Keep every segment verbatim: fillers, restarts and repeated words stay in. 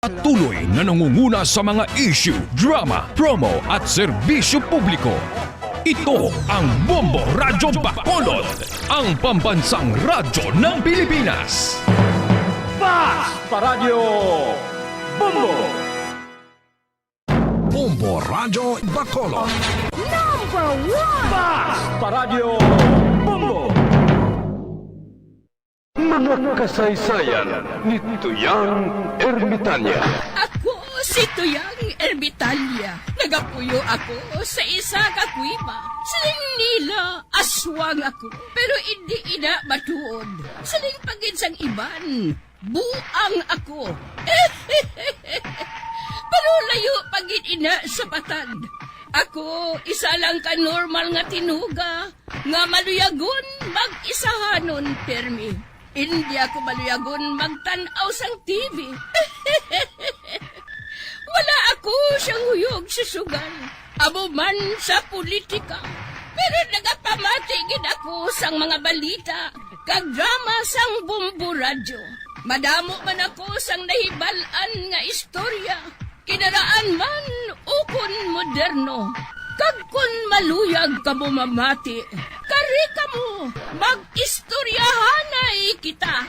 Patuloy na nangunguna sa mga issue, drama, promo at serbisyo publiko. Ito ang Bombo Radyo Bacolod, ang pambansang radyo ng Pilipinas. Fast Paradyo Bombo! Bombo Radyo Bacolod. Number one! Fast Paradyo Bombo! Mga kasaysayan ni Tuyang Ermitanya. Ako si Tuyang Ermitanya. Nagapuyo ako sa isa ka kuweba. Siling nila, aswang ako. Pero indi ina matuod. Siling pa gid sang iban, buang ako. Pero layo pa gid ina sa patag. Ako, isa lang ka normal nga tinuga nga maluyagon mag-isahanon pirmi. Indi ako maluyagon magtan-aw sang T V. Wala ako siyang huyog sa sugal, amo man sa politika. Pero nagapamati gid ako sang mga balita kag drama sang Bombo Radyo. Madamo man ako sang nahibal-an nga istorya, kinaraan man ukon moderno. Kag kon maluyag kamo mamati, kari kamo, mag-istoryahanay kita.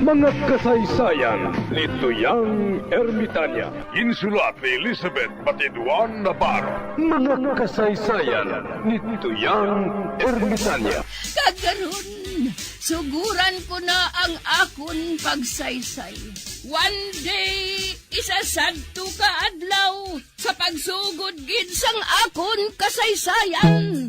Mga kasaysayan ni Tuyang Ermitanya. Ginsulat ni Elizabeth Batiduan Navarro. Mga kasaysayan ni Tuyang Ermitanya. Kag karon, suguran ko na ang akon pagsaysay. One day, isa sadto ka adlaw, sa pagsugod gid sang akon kasaysayan.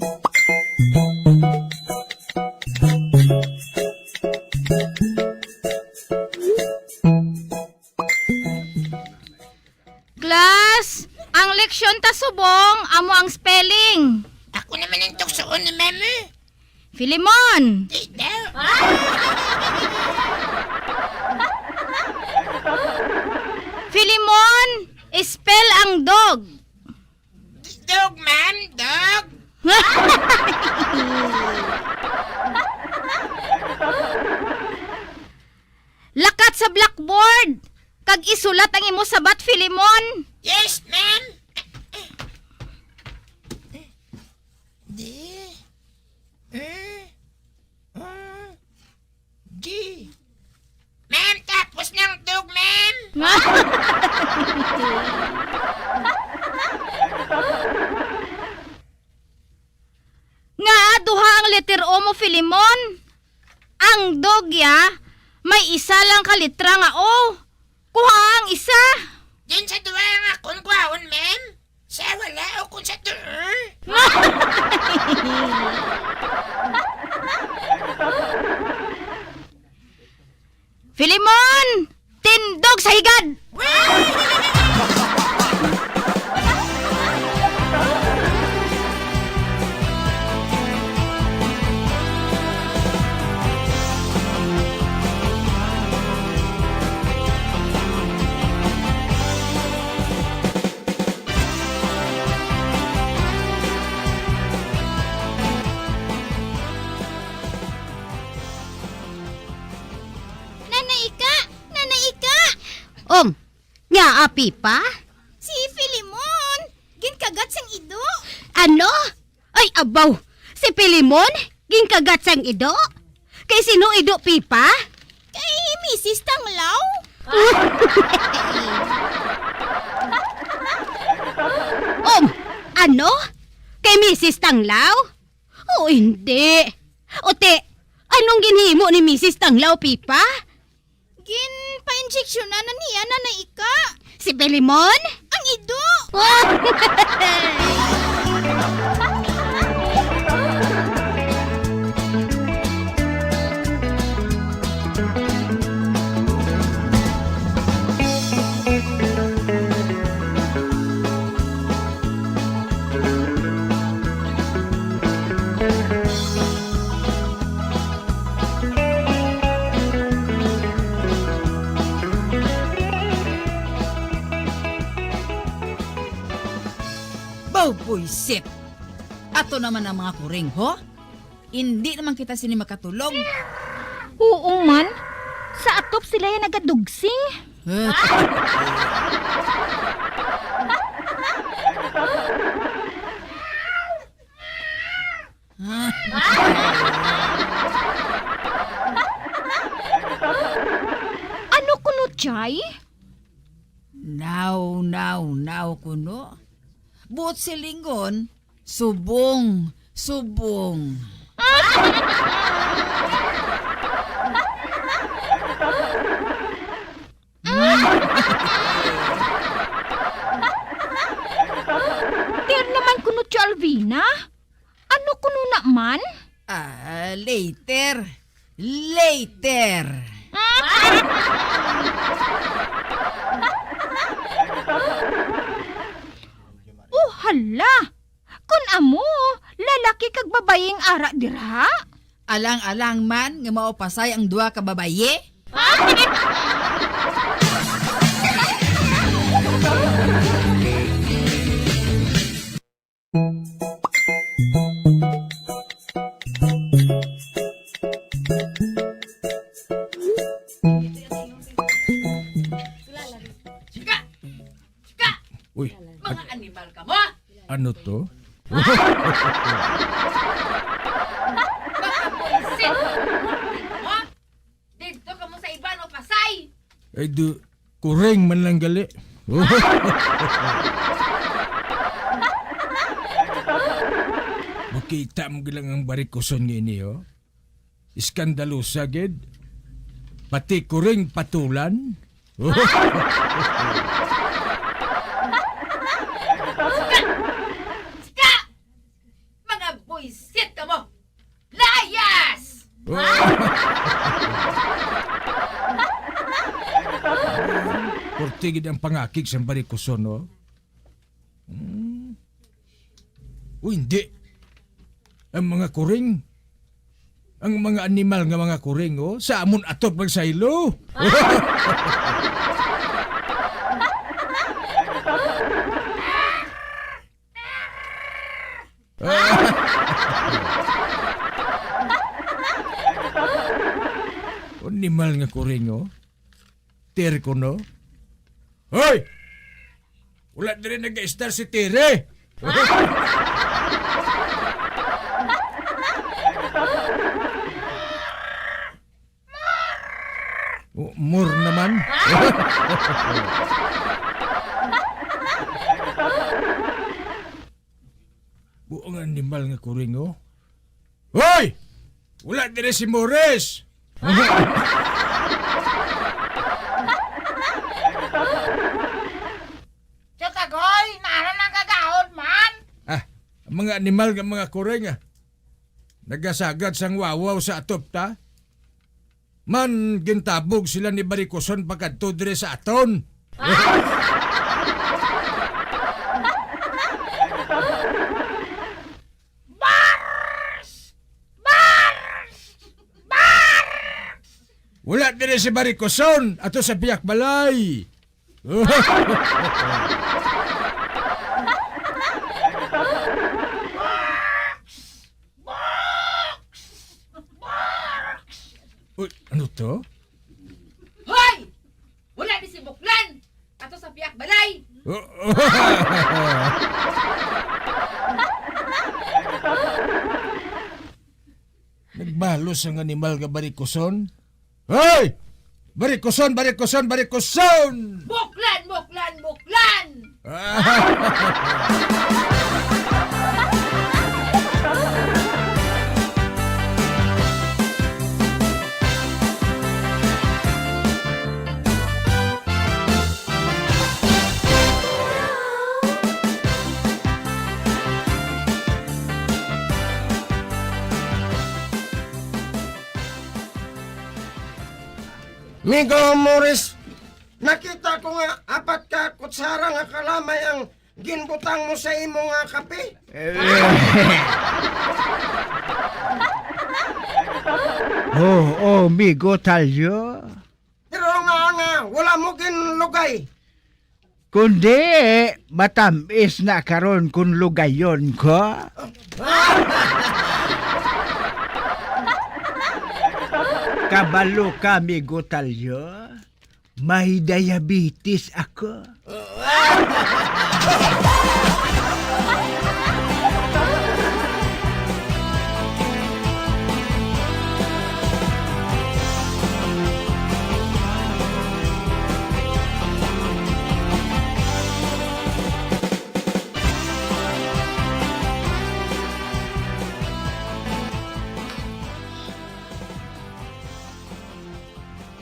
Class, ang leksyon ta subong amo ang spelling. Ako naman ang tuksoon ni Mama. Filimon! Di daw. Filimon, spell ang dog. Dog, ma'am, dog. Lakat sa blackboard, kag isulat ang imo sabat, Filimon. Yes, ma'am. D, E, O, G. Ma'am, tapos ng dog, ma'am. Nga duha ang letter O mo, Filimon? Ang dog ya, may isa lang ka litra nga O. Kuha ang isa. Din sa duha ang akon kuhaon, ma'am. Sa wala o kung sa tuo. Filimon! Tindog sa higad! Nanay Ika! Nanay Ika! Ong, nga api pa? Si Filimon, ginkagat sang ido. Ano? Ay, abaw! Si Filimon, ginkagat sang ido? Kay sino ido, Pipa? Kay Misis Tanglaw. Um, ano? Kay Misis Tanglaw? O, hindi. O, te, anong ginhimo ni Misis Tanglaw, Pipa? Ginpa-injeksyonan na niya, Nanay Ika. Si Filimon? Ang ido! Baw, buisit! Ato naman ang mga kuring, ho? Indi naman kita sini makatulog. Oo man, sa atop sila ya nagadugsi. Ano kuno, Chay? Naw, naw, naw kuno. Buot silingon, subong, subong. Ter naman kuno, Tio Alvina? Ano kuno na man? Ah, later. Later. Oh, hala! Kon amo, lalaki kag babayi ang ara dira? Alang-alang man nga maupasay ang duha ka babayi? Chika! Chika! Uy, mga animal ka mo! Ano to? Mga buwisit! Didto ka mo sa iban o pasay! Ay, do, kuring man lang gali. Makita mo lang ang barikuson nga ini, oh. Iskandalosa gid. Pati kuring patulan. Chika! Mga buwisit ka mo! Layas! Purti gid ang pangakig sang barikuson, no? Hmm. Uy, hindi. Ang mga kuring, ang mga animal nga mga kuring, oh, sa amon atop nagsaylo. Animal nga kuring, oh. Ter ko, no? Hoy! Wala diri nag-istar si Tere. Oh, more naman. Buang animal nga kuring, oh. Hoy! Wala diri si Morris! Tiyatagoy, naano nang kagaod man? Ah, ang mga animal nga mga kuring, ah. Nagasagad sang wawaw sa atop ta. Man, gintabog sila ni Barikuson pakadto diri sa aton. Bars! Bars! Bars! Wala diri si Barikuson ato sa piyak balay. Box! Box! Box! Uy, ano to? Hoy! Wala ni si Buklan! Ato sa piyak balay! Nagbalos ang animal nga barikuson. Hoy! Barikuson, barikuson, barikuson! Buklan, buklan, buklan! Migo Morris, nakita ko nga apat ka kutsara nga kalamay ang ginbutang mo sa imo nga kape. Oh, oh, Migo Talyo. Pero nga, nga, wala mo ginlugay. Kundi, matamis na karon kung lugayon ko. Kabalo ka, Migo Talyo. May diabetes ako.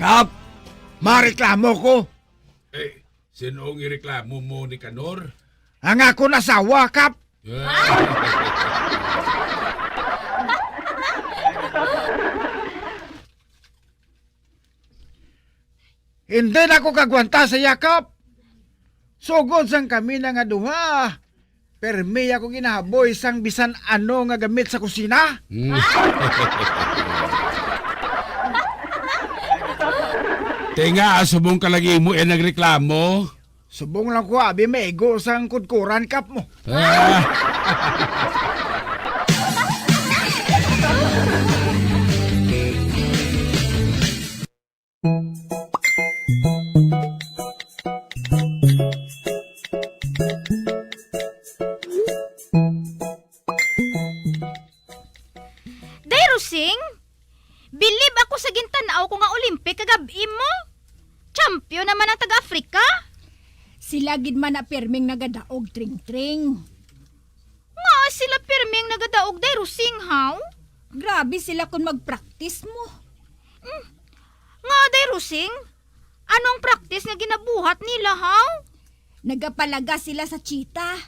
Kap, mareklamo ko. Eh, sin-o ang ireklamo mo, Nicanor? Ang akon asawa, Kap. Ah. Hindi na ko kagwanta sa iya, Kap. Sugod sang kami na nga duha, permi ako ginahaboy sang bisan ano nga gamit sa kusina. Hmm. Tinga, subong ka lagi mo, eh, nagreklamo. Subong lang ko, abi, maigo sang kudkuran, Kap, mo. Ah. Day Rosing, bilib ako sa gintan-aw ko nga Olympic kagab-i mo. Champion naman ang taga-Africa. Sila gid man na pirming nagadaog, Tring-Tring. Nga sila pirming nagadaog, Day Rosing, haw? Grabe sila kon mag-practice mo. Mm. Nga, Day Rosing, anong practice nga ginabuhat nila, haw? Nagapalaga sila sa cheetah.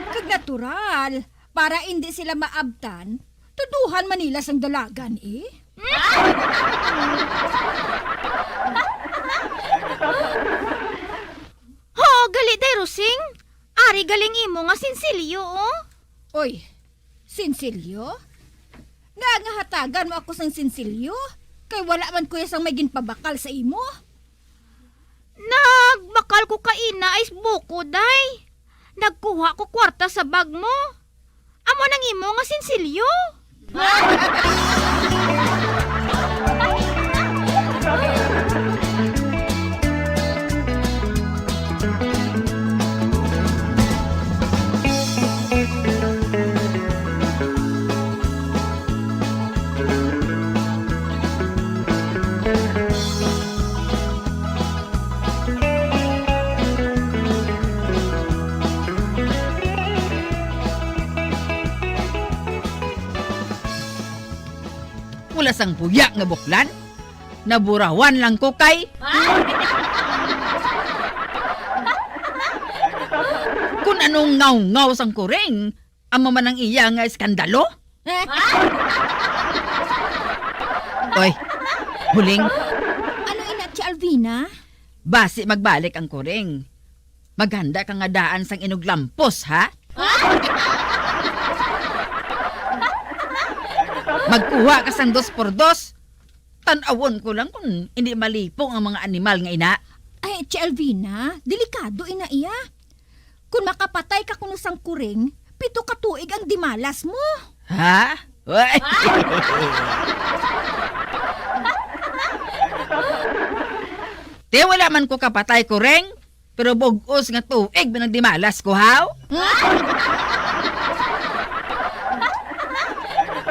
Kag natural, para indi sila maabtan, tuduhan man nila sang dalagan, eh. Ho, gali, Day Rosing. Ari galing imo nga sinsilyo, oh. Oy, sinsilyo? Nga, nga hatagan mo ako sang sinsilyo? Kay wala man ko sang may ginpabakal sa imo. Nagbakal ko kaina is buko, day. Nagkuha ko kwarta sa bag mo. Amo nang imo nga sinsilyo. Mula sang buya nga buklan, naburawan lang ko kay kun anong ngaw-ngaw sang kuring, amo man ang iya nga eskandalo. Oy, Huling. Ano ina, Tia Alvina? Basi magbalik ang kuring, maghanda ka nga daan sang inuglampos, ha? Magkuha ka sang dos por dos. Tan-awon ko lang kung hindi malipong ang mga animal nga ina. Ay, Tia Alvina, delikado ina iya. Kung makapatay ka kuno sang kuring, pito ka tuig ang dimalas mo. Ha? Uy. Te, wala man ko kapatay, kuring. Pero bug-os nga tuig ba nang dimalas ko, haw?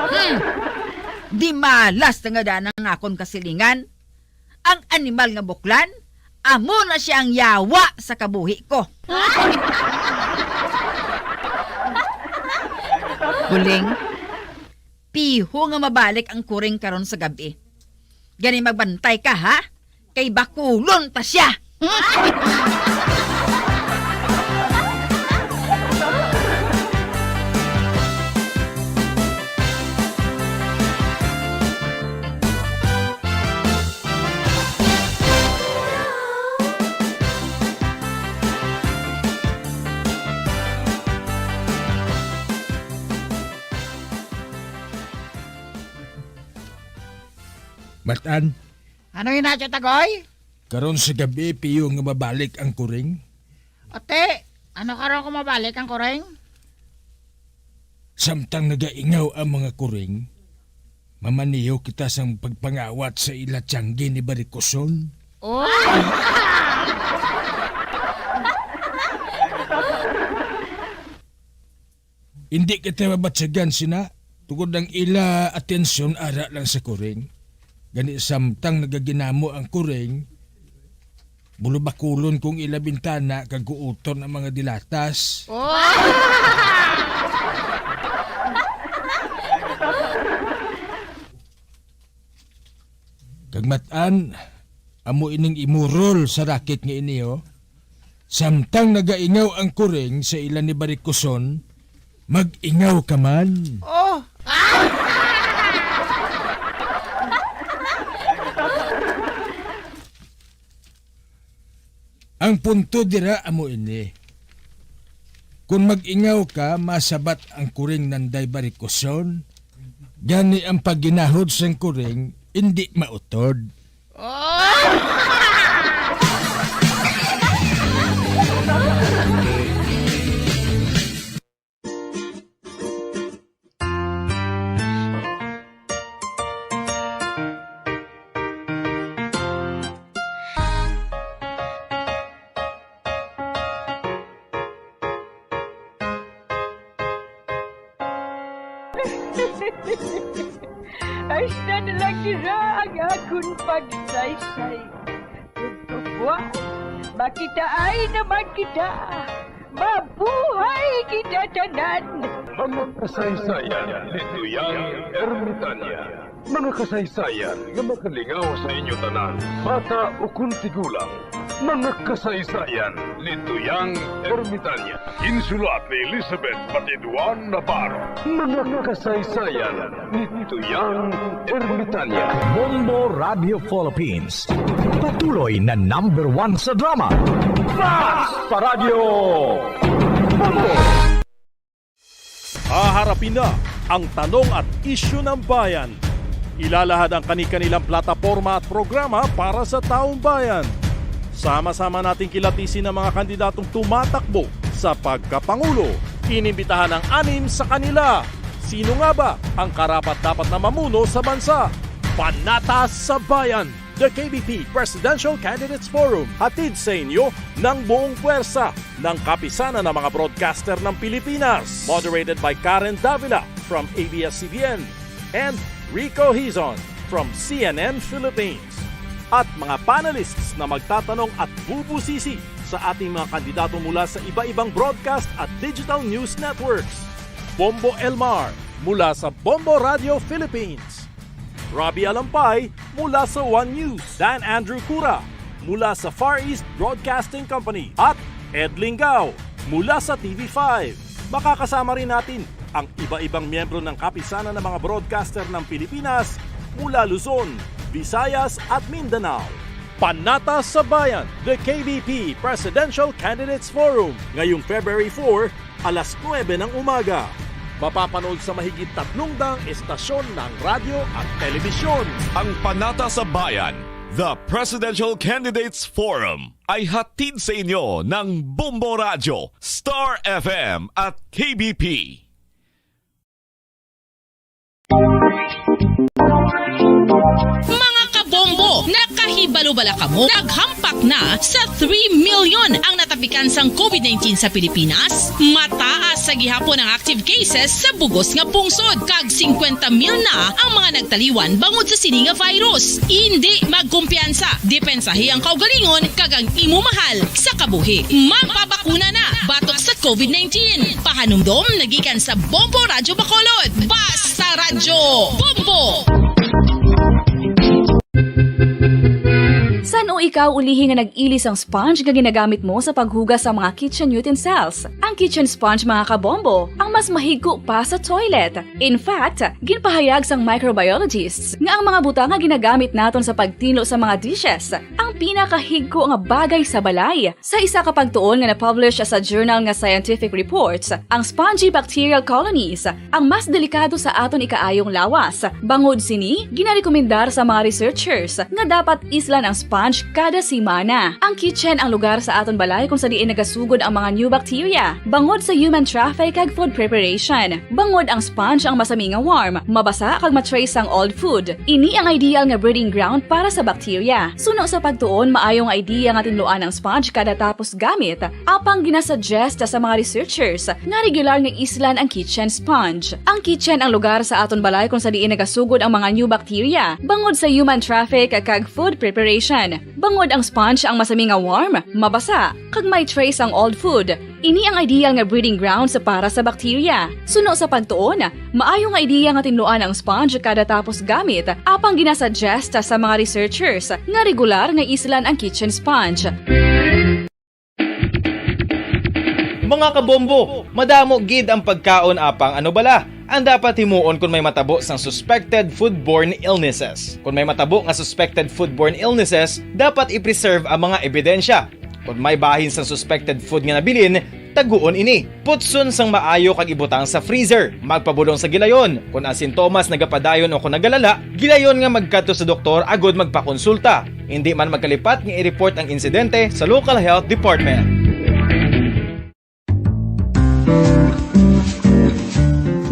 Hmm. Dimalas na nga daan ang akon kasilingan. Ang animal nga buklan, amo na sia ang yawa sa kabuhi ko. Huling, piho nga mabalik ang kuring karon sa gab-i. Gani magbantay ka, ha? Kay bakulon ta sia. Matan. Ano ina, Tio Tagoy? Karon sa gab-i, piho nga mabalik ang kuring? Ate, ano karon kung mabalik ang kuring? Samtang nagaingaw ang mga kuring, Mamaniho kita sang pagpangawat sa ila tiyanggi ni Barikuson. Oh! Hindi kita mabatyagan sina, tungod ang ila atensyon ara lang sa kuring. Gani samtang nagaginamo ang kuring, bulubakulon kong ila bintana kag guuton ang mga dilatas. Oh! Kag mat-an, amo ining imurol sa racket nga ini, oh. Samtang nagaingaw ang kuring sa ila ni Barikuson, mag-ingaw ka man. Oh! Ang punto dira amo ini. Kung mag-ingaw ka, masabat ang kuring nanday Barikuson, gani ang pagginahod sang kuring indi mautod. Hasta na lang dira ang akon pagsaysay. Ug buwas, makitaay naman kita. Mabuhay kita tanan! Mga kasaysayan ni Tuyang Ermitanya. Mga kasaysayan nga makalingaw sa inyo tanan, bata ukon tigulang. Mga kasaysayan ni Tuyang Ermitanya. Ginsulat ni Elizabeth Batiduan Navarro. Mga kasaysayan ni Tuyang Ermitanya. Bombo Radio Philippines. Patuloy na number one sa drama. Basta Radyo Bombo! Haharapin na ang tanong at isyu ng bayan. Ilalahad ang kani-kanilang plataporma at programa para sa taong bayan. Sama-sama nating kilatisin ang mga kandidatong tumatakbo sa pagkapangulo. Inimbitahan ang anim sa kanila. Sino nga ba ang karapat-dapat na mamuno sa bansa? Panata sa Bayan, The K B P Presidential Candidates Forum, hatid sa inyo ng buong puwersa ng Kapisanan ng mga Broadcaster ng Pilipinas. Moderated by Karen Davila from A B S C B N and Rico Hizon from C N N Philippines. At mga panelists na magtatanong at bubusisi sa ating mga kandidato mula sa iba-ibang broadcast at digital news networks. Bombo Elmar mula sa Bombo Radio Philippines. Robbie Alampay mula sa One News. Dan Andrew Cura mula sa Far East Broadcasting Company. At Ed Lingao mula sa T V five. Makakasama rin natin ang iba-ibang miyembro ng Kapisanan ng mga Broadcaster ng Pilipinas mula Luzon, Visayas at Mindanao. Panata sa Bayan, The K B P Presidential Candidates Forum, ngayong February four, alas nuebe ng umaga. Mapapanood sa mahigit tatlong daang estasyon ng radyo at telebisyon. Ang Panata sa Bayan, The Presidential Candidates Forum, ay hatid sa inyo ng Bombo Radyo, Star F M at K B P. Mga kabombo, nakahibalo bala kamo? Naghampak na sa three million ang natapikan sang covid nineteen sa Pilipinas. Mataas sa gihapon ang active cases sa bugos nga pungsod, kag singkwenta mil na ang mga nagtaliwan bangod sa sini nga virus. Indi magkumpiyansa, depensahi ang kaugalingon kag ang imo mahal sa kabuhi. Magpabakuna na batok sa covid nineteen. Pahanumdom nagikan sa Bombo Radyo Bacolod. Basta Radyo Bombo! San-o ikaw ulihi nga nag-ili sang sponge nga ginagamit mo sa paghugas sa mga kitchen utensils? Ang kitchen sponge, mga kabombo, ang mas mahigko pa sa toilet. In fact, ginpahayag sang microbiologists nga ang mga butang nga ginagamit naton sa pagtinlo sa mga dishes ang pinakahigko nga bagay sa balay. Sa isa ka pagtuon nga na-publish sa journal nga Scientific Reports, ang spongy bacterial colonies ang mas delikado sa aton ikaayong lawas. Bangod sini, ginarekomendar sa mga researchers nga dapat islan ang sponge kada semana. Ang kitchen ang lugar sa aton balay kung sa diin nagasugod ang mga new bacteria, bangod sa human traffic kag food preparation. Bangod ang sponge ang masami nga warm, mabasa kag ma-trace ang old food. Ini ang ideal nga breeding ground para sa bacteria. Suno sa pagtuon, maayo nga idea nga tinluan ang sponge kada tapos gamit, apang ginasuggest sa mga researchers nga regular nga islan ang kitchen sponge. Ang kitchen ang lugar sa aton balay kung sa diin nagasugod ang mga new bacteria, bangod sa human traffic kag food preparation. Bangod ang sponge ang masami nga warm, mabasa, kag may trace ang old food. Ini ang ideal nga breeding grounds para sa bacteria. Suno sa pagtuon, maayo nga idea nga tinluan ang sponge kada tapos gamit, apang ginasuggest sa mga researchers nga regular nga islan ang kitchen sponge. Mga kabombo, madamo gid ang pagkaon, apang ano bala ang dapat himuon kon may matabo sang suspected foodborne illnesses? Kon may matabo nga suspected foodborne illnesses, dapat i-preserve ang mga ebidensya. Kon may bahin sang suspected food nga nabilin, taguon ini. Putson sang maayo kag ibutang sa freezer. Magpabulong sa gilayon. Kon ang sintomas nagapadayon o kon nagalala, gilayon nga magkadto sa doktor agod magpakonsulta. Indi man magkalipat nga i-report ang insidente sa local health department.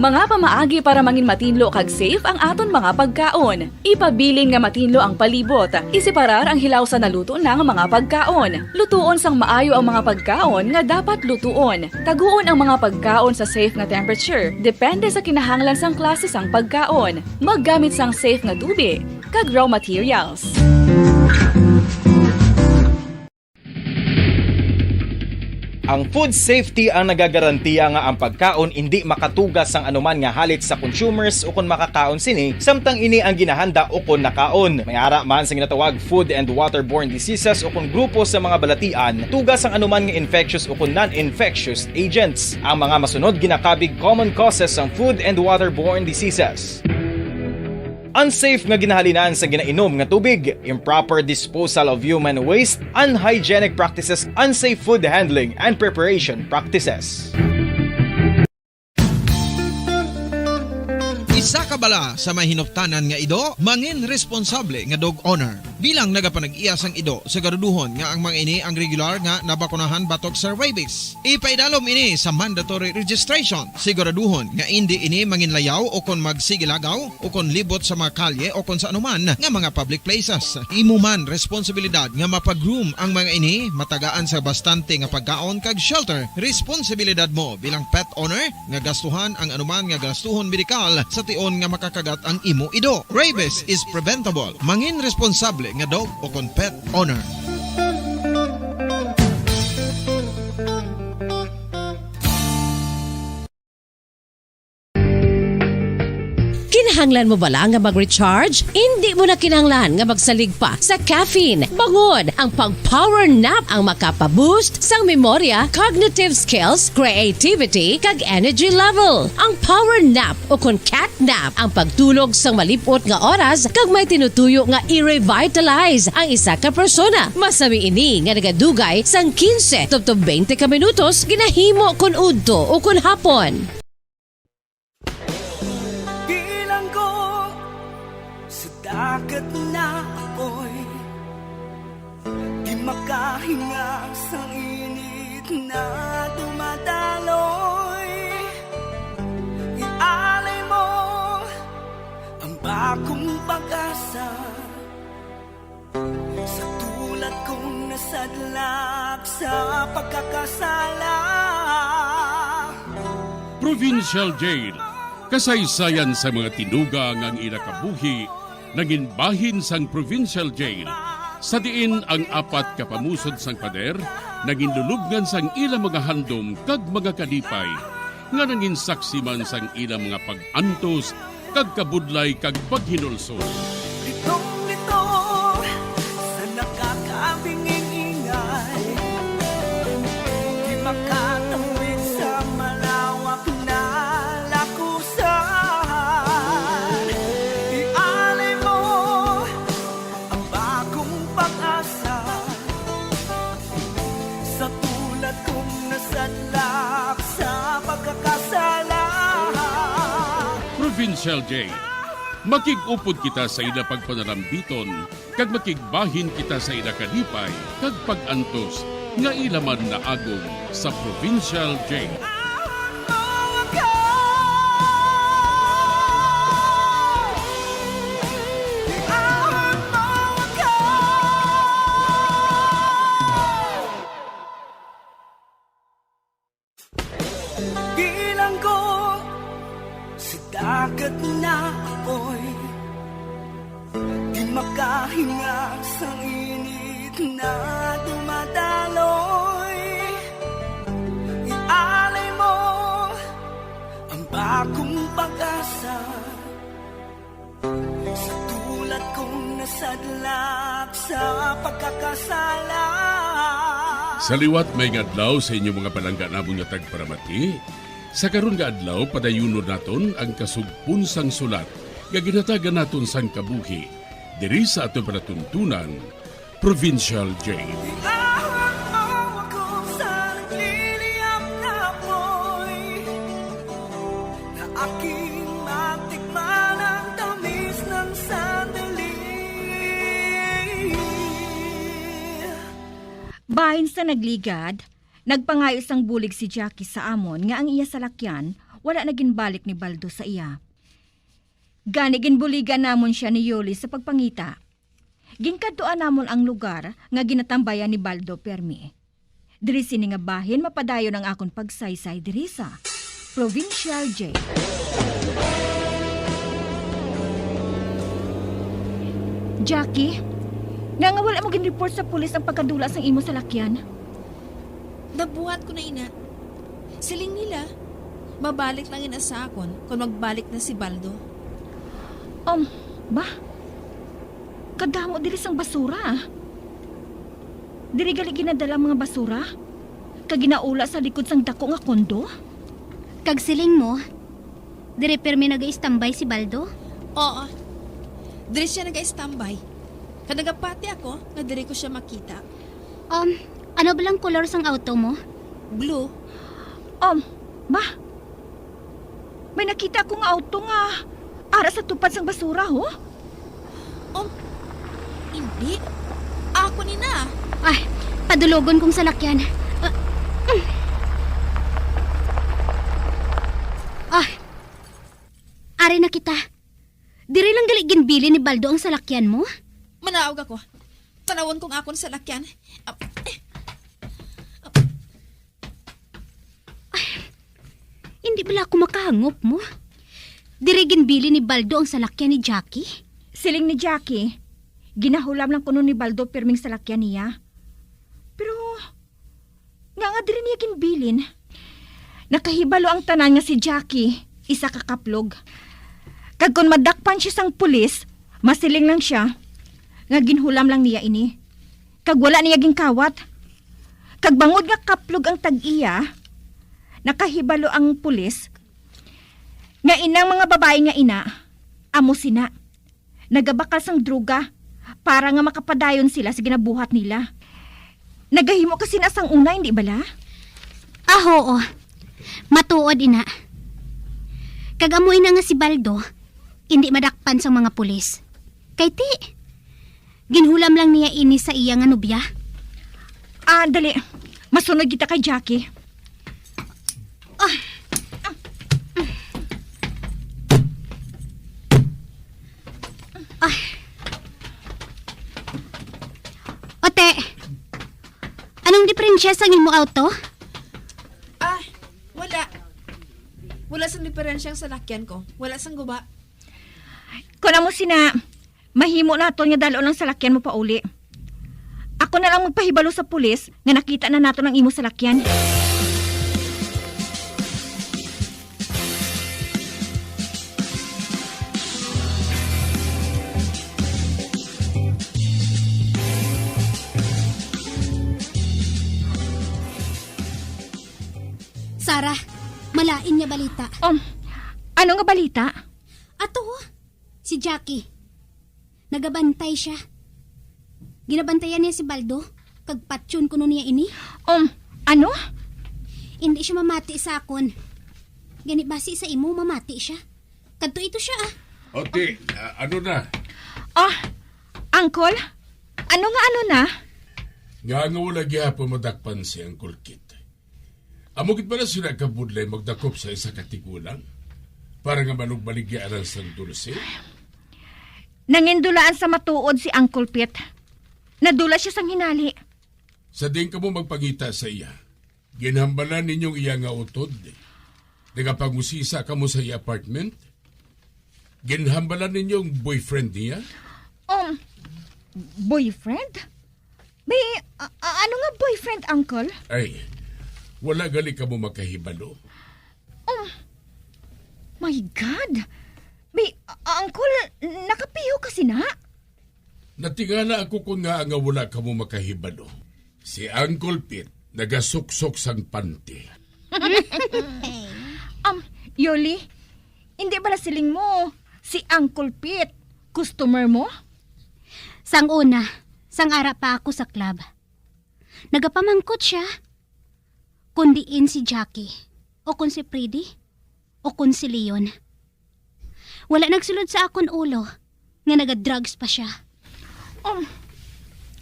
Mga pamaagi para mangin matinlo kag safe ang aton mga pagkaon. Ipabilin nga matinlo ang palibot. Iseparar ang hilaw sa naluto na nga mga pagkaon. Lutuon sang maayo ang mga pagkaon nga dapat lutuon. Taguon ang mga pagkaon sa safe nga temperature, depende sa kinahanglan sang klase sang pagkaon. Maggamit sang safe nga tubi kag raw materials. Ang food safety ang nagagarantiya nga ang pagkaon indi makatuga sang anuman nga halit sa consumers ukon makakaon sini, samtang ini ang ginahanda ukon nakaon. May ara man sing ginatawag food and waterborne diseases ukon grupo sa mga balatian, tuga sang anuman nga infectious ukon non-infectious agents. Ang mga masunod ginakabig common causes sang food and waterborne diseases. Unsafe nga ginahalinan sa ginainom nga tubig, improper disposal of human waste, unhygienic practices, unsafe food handling and preparation practices. Isa ka bala sa may hinuptanan nga ido, mangin responsable nga dog owner. Bilang nagapanag-iya sang ido, siguraduhon nga ang mga ini ang regular nga nabakunahan batok sa rabies. Ipaidalom ini sa mandatory registration. Siguraduhon nga indi ini manginlayaw o kon magsigilagaw o kon libot sa mga kalye o kon sa anuman nga mga public places. Imo man responsibilidad nga mapag-groom ang mga ini, matagaan sa bastante nga pagkaon kag shelter. Responsibilidad mo bilang pet owner nga gastuhan ang anuman nga gastuhon medikal sa tion nga makakagat ang imo ido. Rabies is preventable. Mangin responsable nga dog o kon pet owner. Kinahanglan mo bala nga mag-recharge? Indi mo na kinahanglan nga magsalig pa sa caffeine. Bangod ang pag-power nap ang makapa-boost sang memorya, cognitive skills, creativity, kag energy level. Ang power nap o kon cat nap ang pagtulog sang malip-ot nga oras kag may tinutuyo nga i-revitalize ang isa ka persona. Masami ini nga nagadugay sang kinse tubtob twenty ka minutos ginahimo kon udto o kon hapon. Bilanggo sa dagat na apoy, di makahinga sa init na dumadaloy. Ialay mo ang bagong pag-asa. Sa tulad kong nasadlak sa pagkakasala. Provincial Jail. Kasaysayan sa mga tinuga nga ang ila kabuhi nangin bahin sang Provincial Jail, sa diin ang apat ka pamusod sang pader nangin lulubngan sang ila mga handom kag mga kalipay, nga nangin saksi man sang ila mga pag-antos kag kabudlay kag paghinulsol. Litong-litong sa nakakabinging ingay, di makatawid sa malawak na lakusan. Ialay mo ang bagong pag-asa. Sa tulad kong nasadlak sa pagkakasala. Provincial Jail. Makig-upod kita sa ila pagpanalambiton, kag makigbahin kita sa ila kalipay kag pag-antos nga ila man naagom sa Provincial Jail. Bilanggo sa dagat na apoy, di makahinga sang init na dumadaloy. Ialay mo ang bagong pag-asa sa tulad kong nasadlak sa pagkakasala. Sa liwat, maayong adlaw sa inyo, mga palangga namon nga tagparamati. Sa karon nga adlaw, padayunon naton ang kasugpon sang sulat nga ginhatagan naton sang kabuhi diri sa aton palatuntunan, Provincial Jail. Iahon mo ako sa nagliliyab na apoy, na aking matikman ang tamis ng sandali. Bahin sa nagligad, nagpangayo sang bulig si Jackie sa amon nga ang iya salakyan wala na ginbalik ni Baldo sa iya. Gani ginbuligan namon sia ni Yoli sa pagpangita. Ginkadtuan namon ang lugar nga ginatambayan ni Baldo pirmi. Diri sini nga bahin mapadayon ang akon pagsaysay diri sa Provincial Jail. Jackie, nga nga wala mo ginreport sa pulis ang pagkadula sang imo salakyan? Nabuhat ko na ina. Siling nila, mabalik lang ina sa akon kon magbalik na si Baldo. Um, ba? Kadamo diri sang basura, ah. Diri gali ginadala ang mga basura? Kag ginaula sa likod sang dako nga kondo? Kag siling mo, diri pirmi nagaistambay si Baldo? Oo. Diri sia nagaistambay. Kag nagapati ako nga diri ko sia makita. Um, ano ba lang kolor sang auto mo? Blue. Um, ba? May nakita ako nga auto nga ara sa tupad sang basura, ho? Um, hindi. Ako ni na. Ay, padulogon kong salakyan. Ah, mm. Ah, ari na kita. Diri lang gali ginbilin ni Baldo ang salakyan mo? Manaog ako. Tanawon kong akon salakyan. Ah, eh. Ay, hindi bala ako makahangop mo. Diri ginbilin ni Baldo ang salakyan ni Jackie? Siling ni Jackie, ginahulam lang kuno ni Baldo pirming salakyan niya. Pero, nga nga diri niya ginbilin? Nakahibalo ang tanan nga si Jackie, isa ka kaplog. Kag kon madakpan siya sang pulis, masiling lang siya nga ginhulam lang niya ini. Kag wala niya ginkawat. Kag bangod nga kaplog ang tag-iya, nakahibalo ang pulis nga inang mga babayi nga ina, amo sina, nagabakal sang droga para nga makapadayon sila sa ginabuhat nila. Nagahimo ka sina sang una, hindi bala? Ah, oo. Matuod ina. Kag amo ina nga si Baldo, hindi madakpan sang mga pulis. Kay ti, ginhulam lang niya ini sa iya nga nobya. Ah, dali. Masunod kita kay Jackie. Ah. Ah. Ote, anong diferensya sa imo auto? Ah, wala. Wala sang diferensya ang salakyan ko. Wala sang guba. Kon amo sina, mahimo naton nga dal-on ang salakyan mo pauli. Ako na lang magpahibalo sa pulis nga nakita na naton ang imo salakyan. Sarah, malain nga balita. Um, ano nga balita? Ato, si Jackie. Nagabantay sia. Ginabantayan niya si Baldo, kag patyon kuno niya ini. Um, ano? Hindi siya mamati sa akon. Gani basi sa imo, mamati siya. Kadto ito siya, ah. O, ti, ah, ano na? Ah, Uncle? Ano nga ano na? Nga nga wala gihapon madakpan si Uncle Kit. Amo gid pala sila kabudlay magdakop sa isa ka tigulang para nga manugbaligya alang sang dulce? Nangindulaan sa matuod si Uncle Pete. Nadula siya sang hinali. Sa diin kamo magpangita sa iya, ginhambalan ninyo ang iya nga utod. Nagapangusisa kamo sa iya apartment. Ginhambalan ninyo ang boyfriend niya? Um, boyfriend? May, a- a- ano nga boyfriend, Uncle? Ay, wala gali kamo makahibalo. Um, my God! May, a- Uncle, nakapiho ka sina? Natingala ako kon ngaa nga wala kamo makahibalo. Si Uncle Pete nagasuksok sang panty. Um, Yoli, hindi bala siling mo si Uncle Pete customer mo? Sang una, sang ara pa ako sa club, nagapamangkot siya kon diin si Jackie, o kon si Freddy, o kon si Leon. Wala nagsulod sa akon ulo nga naga-drugs pa siya. Um,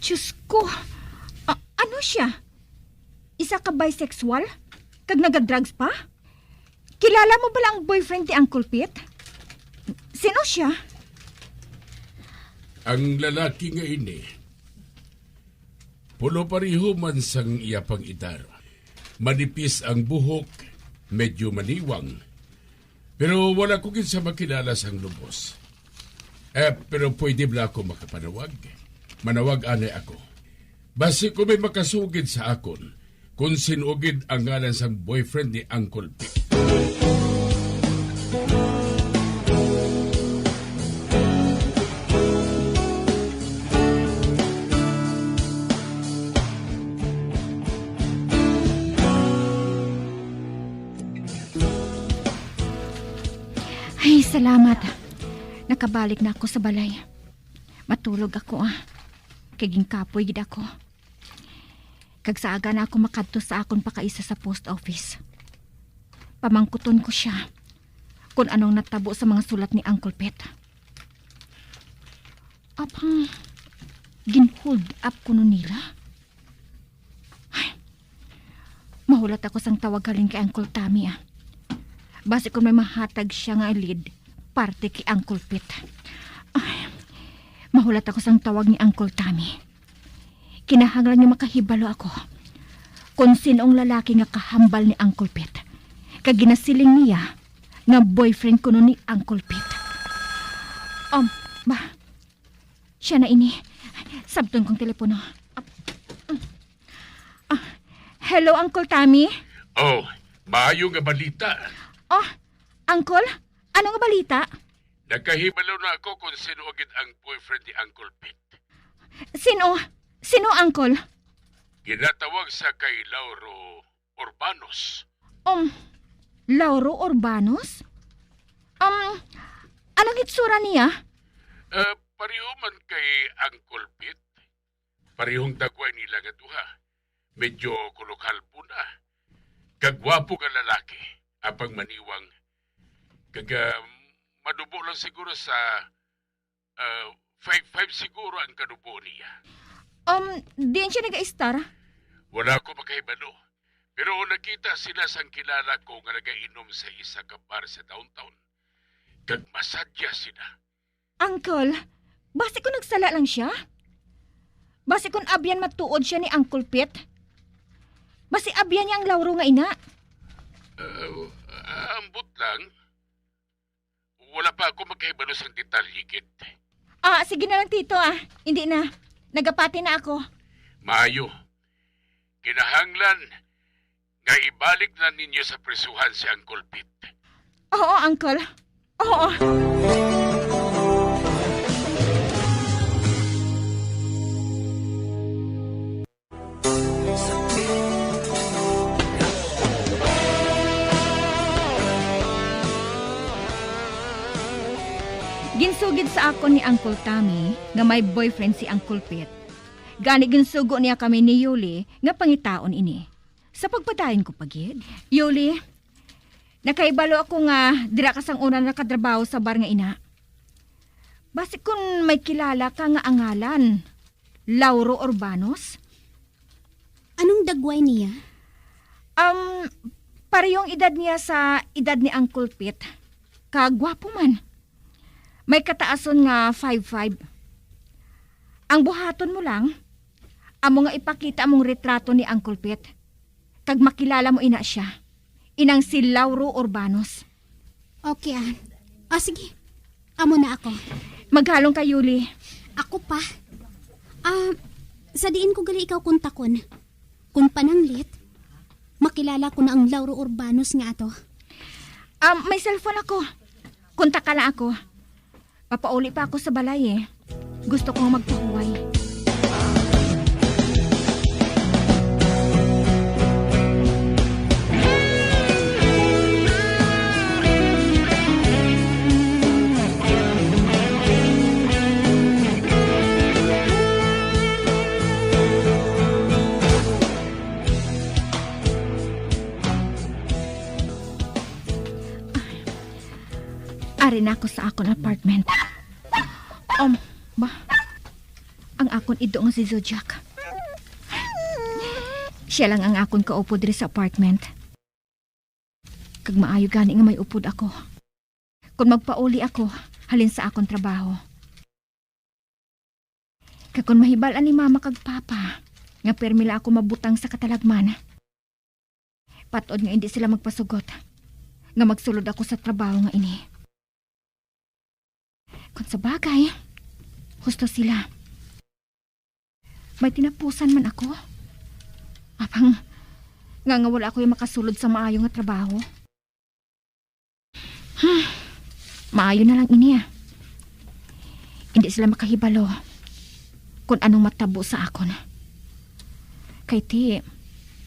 Diyos ko. A- ano siya? Isa ka bisexual? Kag naga-drugs pa? Kilala mo bala ang boyfriend ni Uncle Pete? Sino siya? Ang lalaki nga ini, pulo pareho man sang iya pang-edad. Manipis ang buhok, medyo maniwang. Pero wala ko gid siya makilala sang lubos. Eh, pero pwede bala ako makapanawag? Manawag anay ako. Basi ko may makasugid sa akon kung sin-o gid ang ngalan sang boyfriend ni Uncle Pete. Ay, salamat. Nakabalik na ako sa balay. Matulog ako, ah. Kay ginkapoy gid ako. Kag sa aga na ako makadto sa akon pakaisa sa post office. Pamangkuton ko siya kung anong natabo sa mga sulat ni Uncle Pete. Apang gin-hold up kuno nila? Ay, mahulat ako sang tawag halin kay Uncle Tommy, ah. Basi kung may mahatag siya nga lead, parte kay Uncle Pete. Ay, mahulat ako sang tawag ni Uncle Tommy. Kinahanglan nga makahibalo ako kung sin-o ang lalaki nga kahambal ni Uncle Pete, kag ginasiling niya nga boyfriend kuno ni Uncle Pete. Um, ba, siya na ini. Sabton kong telepono. Ah, hello, Uncle Tommy. Oh, maayo nga balita. Oh, Uncle, ano nga balita? Nakahibalo na ako kung sino gid ang boyfriend ni Uncle Pete. Sino? Sino, Uncle? Ginatawag sa kay Lauro Urbanos. Um, Lauro Urbanos? Um, anong hitsura niya? Ah, pareho man kay Uncle Pete. Parehong dagway nila nga duha. Medyo kulokalbo na. Kagwapo nga lalaki, apang maniwang. Kag, ah, madubo lang siguro sa, ah, five five siguro ang kadubo niya. Um, diin siya nagaistar? Wala ko makahibalo. Pero nakita sila sang kilala ko nga nagainom sa isa ka bar sa downtown. Kag masadya sila. Uncle, basi kung nagsala lang siya? Basi kung abyan matuod siya ni Uncle Pete? Basi abyan niya ang Lauro nga ina? Ah, ambot lang. Wala pa ako makahibalo sang detalye, gid. Ah, sige na lang, Tito, ah. Hindi na. Nagapati na ako. Maayo. Kinahanglan nga ibalik na ninyo sa prisuhan si Uncle Pete. Oo, Uncle. Oo. Ginsugid sa akon ni Uncle Tommy nga may boyfriend si Uncle Pete. Gani ginsugo niya kami ni Yuli nga pangitaon ini. Sa pagpadayon ko pa gid, Yuli, nakahibalo ako nga dira ka sang una nakatrabaho sa bar nga ina. Basi kun may kilala ka nga angalan, Lauro Urbanos? Anong dagway niya? Um, parehong edad niya sa edad ni Uncle Pete. Kagwapo man. May kataason nga five five. Ang buhaton mo lang, amo nga ipakita among retrato ni Uncle Pete. Kag makilala mo ina siya. Inang si Lauro Urbanos. Okay, ah. Ah, sige. Amo na ako. Maghalong ka, Yuli. Ako pa? Ah, sa diin ko gali ikaw kontakon? Kung pananglit, makilala ko na ang Lauro Urbanos nga ato. Um, may cellphone ako. Kontak ka lang ako. Papauli pa ako sa balay eh. Gusto kong magpahuway. Ari na ako sa akon apartment. Um, ba? Ang akon ido nga si Zodiac. Siya lang ang akon kaupod diri sa apartment. Kag maayo gani nga may upod ako. Kung magpauli ako, halin sa akon trabaho. Kag kung mahibal-an ni Mama kag Papa nga pirmi lang ako mabutang sa katalagman, patod nga indi sila magpasugot nga magsulod ako sa trabaho nga ini. Kung sa bagay, husto sila. May tinapusan man ako. Apang nga, nga wala ako'y makasulod sa maayo nga trabaho. Hmm. Maayo na lang ini, ah. Hindi sila makahibalo kung anong matabo sa akon. Kay ti,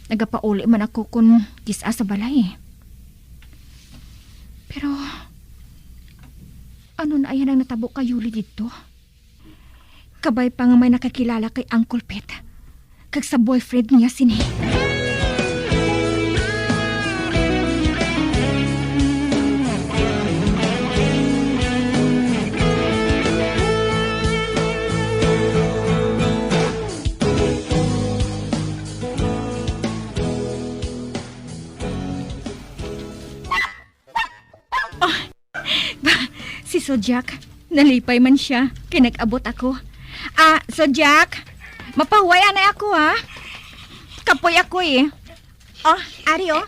nagapauli man ako kung kis-a sa balay. Pero, ano na ayan ang natabo kay Yuli didto? Kabay pa nga may nakakilala kay Uncle Pete kag sa boyfriend niya sini. Ah, ba, si Sojak, nalipay man siya kay nag-abot ako. Ah, Sojak, mapahuway anay ako, ha? Kapoy ako, eh. Oh, ari, oh.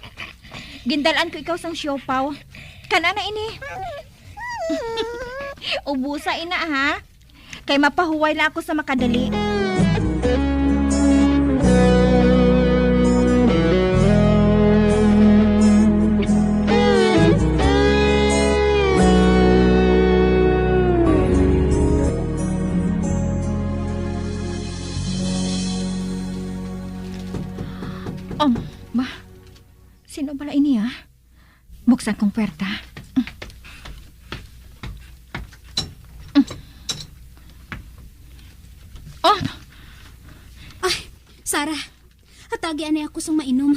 Gindalan ko ikaw sang siopaw. Kana na ini. Ubusa ina, ha? Kay mapahuway lang ako sa makadali. Um, ba? Sino bala ini, ah? Buksan kong puwerta. Oh! Ay, Sarah, hatagi anay ako sang mainom.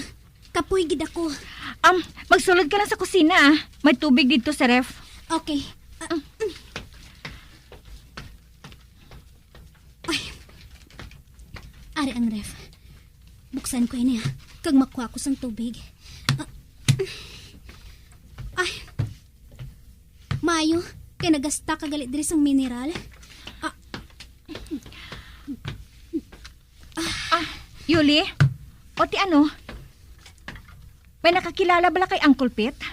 Kapoy gid ako. Um, magsulod ka lang sa kusina, ah. May tubig didto sa ref. Okay. Ah, Ay. Ari ang ref. Buksan ko ini, ha, kag makuha ko sang tubig. Ah. Ay. Maayo, kay nagasta ka gali diri sang mineral. Ah. Ah, Yuli? O ti ano? May nakakilala bala kay Uncle Pete?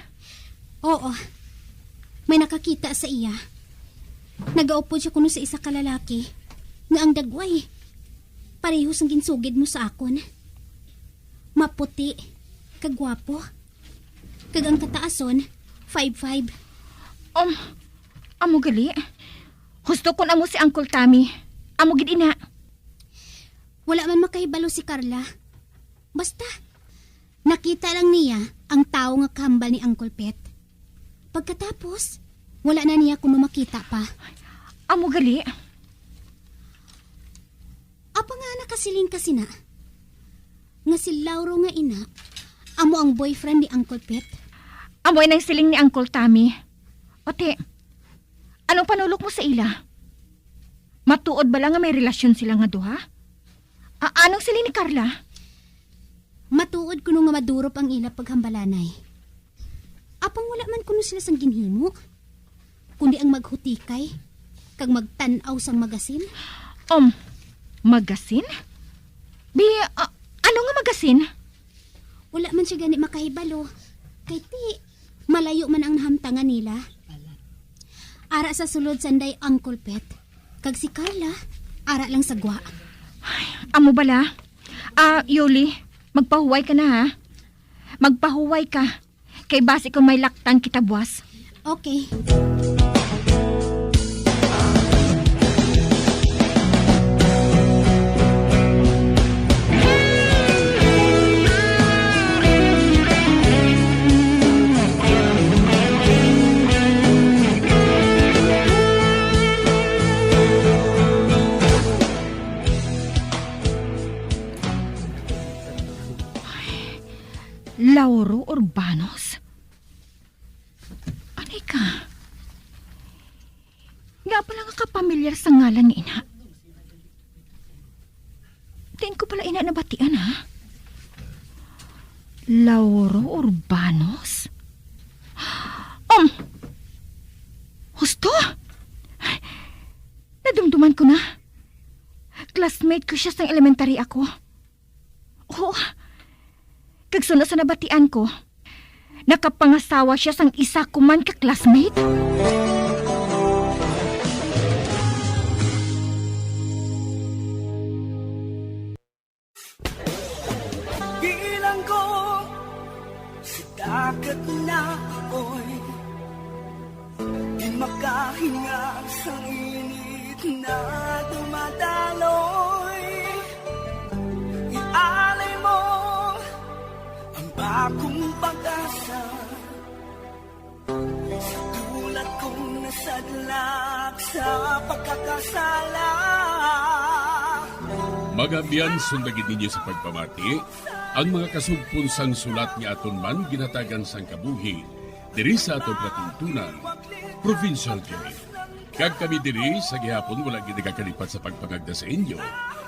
Oo. May nakakita sa iya. Nagaupod siya kuno sa isa ka lalaki nga ang dagway pareho sang ginsugid mo sa akon. Maputi, kag gwapo. Kag ang kataason, five five. Um, amo gali? Husto kun amo si Uncle Tommy. Amo gid ina. Wala man makahibalo si Carla. Basta, nakita lang niya ang tawo nga kahambal ni Uncle Pete. Pagkatapos, wala na niya kuno makita pa. Amo gali? Apa nga nakasiling ka sina? Nga si Lauro nga ina, amo ang boyfriend ni Uncle Pete? Amo inang siling ni Uncle Tommy. Ate, anong panulok mo sa ila? Matuod bala nga may relasyon sila nga duha? A-, anong siling ni Carla? Matuod kuno nga madurop ang ila paghambalanay. Apang wala man kuno sila sang ginhimo, kundi ang maghutikay kag magtan-aw sang magasin. Um, magasin? Bi, a-, ano nga magasin? Wala man siya gani makahibalo, kay ti malayo man ang nahamtangan nila. Ara sa sulod sanday, Uncle Pet. Kag si Carla, ara lang sa gwa. Ay, amo bala? Ah, Yuli, magpahuway ka na, ha? Magpahuway ka. Kay basi kung may laktan kita buwas. Okay. Lauro Urbanos? Anay ka? Nga pala nga kapamilyar sa ngalan nga ina. Diin ko pala ina nabatian, ha? Lauro Urbanos? Um! Husto? Nadumduman ko na. Classmate ko siya sang elementary ako. Oo. Kag suno sa nabatian ko, nakapangasawa siya sang isa ko man ka classmate. Bilanggo sa dagat na apoy, di makahinga sang init na dumadaloy. Ialay mo ang bagong pag-asa. Sa dulat kong nasadlak sa pagkakasala. Mga abyan, sundagin ninyo sa pagpamati ang mga kasugpon sang sulat nga aton man ginhatagan sang kabuhi diri sa aton palatuntunan, Provincial Jail. Kag kami diri sa gihapon wala gid nagakalipat sa pagpangagda sa inyo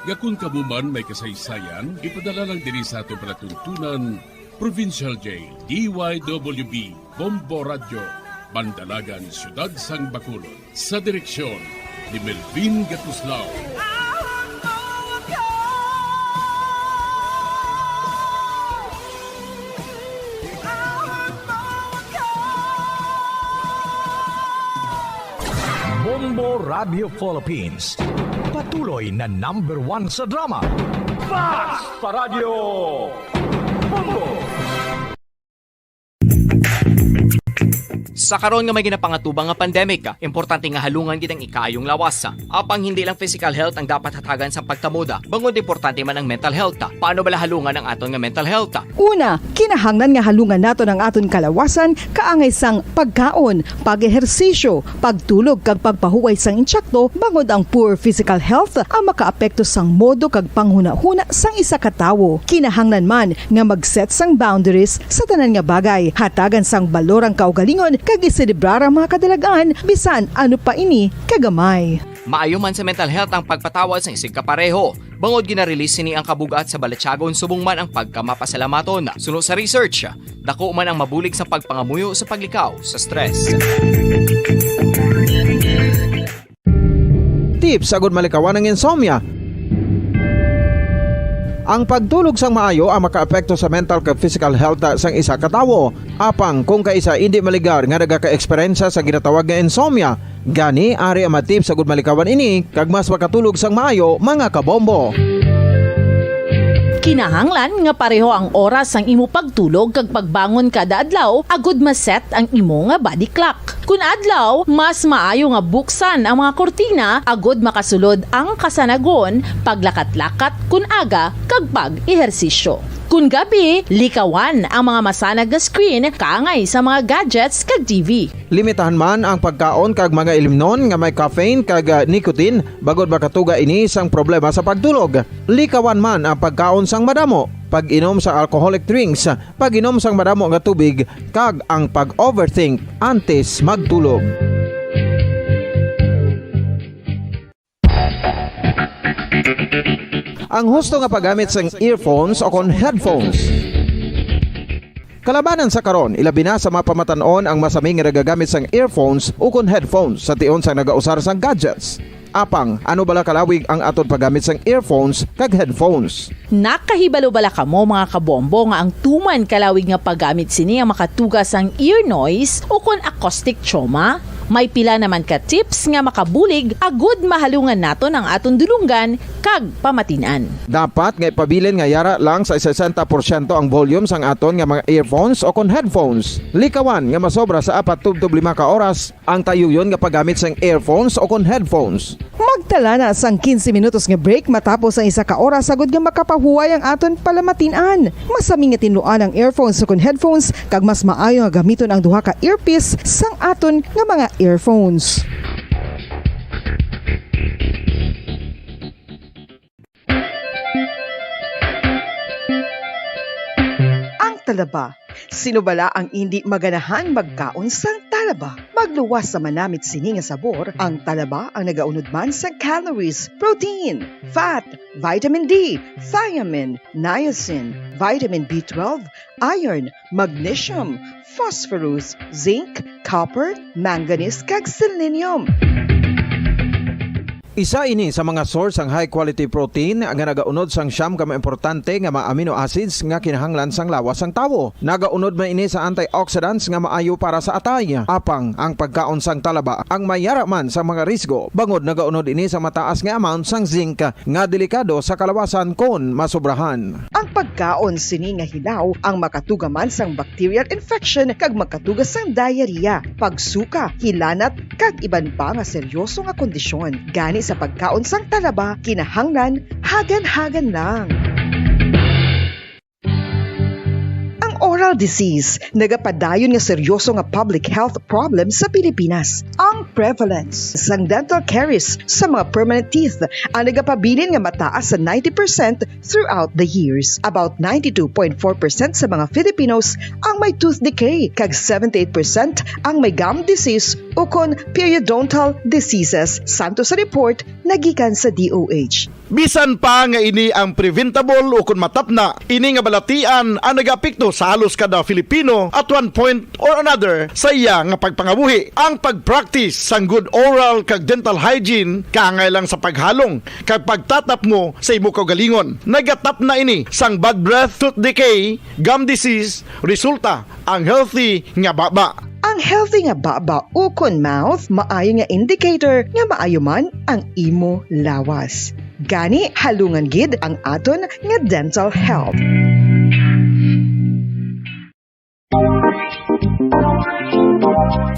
nga kon kamo man may kasaysayan, ipadala lang diri sa aton palatuntunan, Provincial Jail, D Y W B, Bombo Radyo, Bandalagan, Siyudad sang Bacolod. Sa direksyon ni Melvin Gatuslao. Bombo Radio Philippines, patuloy na number one sa drama. Fast pa Radyo Bombo! Sa karon nga may ginapangatubang nga pandemic, importante nga halungan gid ang ikaayong lawas. Apang hindi lang physical health ang dapat hatagan sa pagkamuda, bangod importante man ang mental health. Paano bala halungan ang aton nga mental health? Una, kinahanglan nga halungan naton ang aton kalawasan kaangay sang pagkaon, pag-ehersisyo, pagtulog kag pagpahuway sang insakto, bangod ang poor physical health ang makaapekto sang modo kag panghunahuna sang isa ka tawo. Kinahanglan man nga mag-set sang boundaries sa tanan nga bagay, hatagan sang balor ang kaugalingon, kag iselebrar ang mga kadalag-an, bisan ano pa ini kagamay. Maayo man sa mental health ang pagpatawad sang isigkapareho, bangod gina-release sini ang kabug-at sa balatyagon subong man ang pagkamapasalamaton. Suno sa research, dako man ang mabulig sa pagpangamuyo sa paglikaw sa stress. Tips agud malikawan ang insomnia. Ang pagtulog sang maayo ang makaapekto sa mental kag physical health sang isa ka tawo. Apang kung kaisa indi maligar nga nagaka-eksperyensya sa ginatawag nga insomnia, gani ari ang mga tips agud malikawan ini kag mas makatulog sang maayo, mga kabombo. Kinahanglan nga pareho ang oras sang imo pagtulog kag pagbangon kada adlaw agud ma-set ang imo nga body clock. Kun adlaw, mas maayo nga buksan ang mga kurtina agud makasulod ang kasanagon, paglakat-lakat kun aga, kag pag-ehersisyo. Kun gabi, likawan ang mga masanag nga screen kaangay sa mga gadgets kag T V. Limitahan man ang pagkaon kag mga ilimnon nga may caffeine kag, ah, nicotine, bangod makatuga ini sang problema sa pagtulog. Likawan man ang pagkaon sang madamo, pag-inom sa alcoholic drinks, pag-inom sang madamo nga tubig, kag ang pag-overthink antes magtulog. Ang husto nga paggamit sang earphones o kon headphones. Kalabanan sa karon, ilabi na sa mga pamatan-on ang masami nga nagagamit sang earphones o kon headphones sa tion sang nagausar sang gadgets. Apang, ano bala kalawig ang aton paggamit sang earphones kag headphones? Nakahibalo bala kamo, mga kabombo, nga ang tuman kalawig nga paggamit sini ang makatuga sang ear noise o kon acoustic trauma? May pila naman ka tips nga makabulig agud mahalungan naton ang aton dulonggan kag pamatin-an. Dapat nga ipabilin nga yara lang sa sesenta porsyento ang volume sang aton nga mga earphones o kon headphones. Likawan nga masobra sa apat tubtob lima ka oras ang tayuyon nga paggamit sang earphones o kon headphones. Magtala na sang quince minutos nga break matapos ang isa ka oras agud nga makapahuway ang aton palamatin-an. Masami nga tinluan ang earphones o kon headphones, kag mas maayo nga gamiton ang duha ka earpiece sang aton nga mga earphones. Ang talaba. Sino bala ang indi maganahan magkaon sang talaba? Magluwas sa manamit sini nga sabor, ang talaba ang nagaunod man sang calories, protein, fat, vitamin D, thiamine, niacin, vitamin B twelve, iron, magnesium, phosphorus, zinc, copper, manganese, kag selenium. Isa ini sa mga source sang high quality protein nga nagaunod sang siyam ka mga importante nga mga amino acids nga kinahanglan sang lawas sang tawo. Nagaunod man ini sa antioxidants nga maayo para sa atay. Apang ang pagkaon sang talaba ang may yara man sa mga risgo, bangod nagaunod ini sa mataas nga amount sang zinc nga delikado sa kalawasan kon masobrahan. Ang pagkaon sini nga hilaw ang makatuga man sang bacterial infection kag makatuga sang diarrhea, pagsuka, hilanat, kag iban pa nga seryoso nga kondisyon. Gani sa pagkaon sang talaba, kinahanglan hagan-hagan lang. Ang oral disease nagapadayon nga seryoso nga public health problem sa Pilipinas. Ang prevalence sang dental caries sa mga permanent teeth ang nagapabilin nga mataas sa ninety percent throughout the years. About ninety-two point four percent sa mga Filipinos ang may tooth decay, kag seventy-eight percent ang may gum disease ukon periodontal diseases, santo sa report nga gikan sa D O H. Bisan pa nga ini ang preventable ukon matapna, ini nga balatian ang nagaapekto sa halos kada Filipino at one point or another sa iya nga pagpangabuhi. Ang pag-practice sang good oral kag dental hygiene kaangay lang sa paghalong kag pagtatapmo sa imo kaugalingon. Nagatapna ini sang bad breath, tooth decay, gum disease, resulta ang healthy nga baba. Ang healthy nga baba ukon mouth maayo nga indicator nga maayo man ang imo lawas. Gani, halungan gid ang aton nga dental health.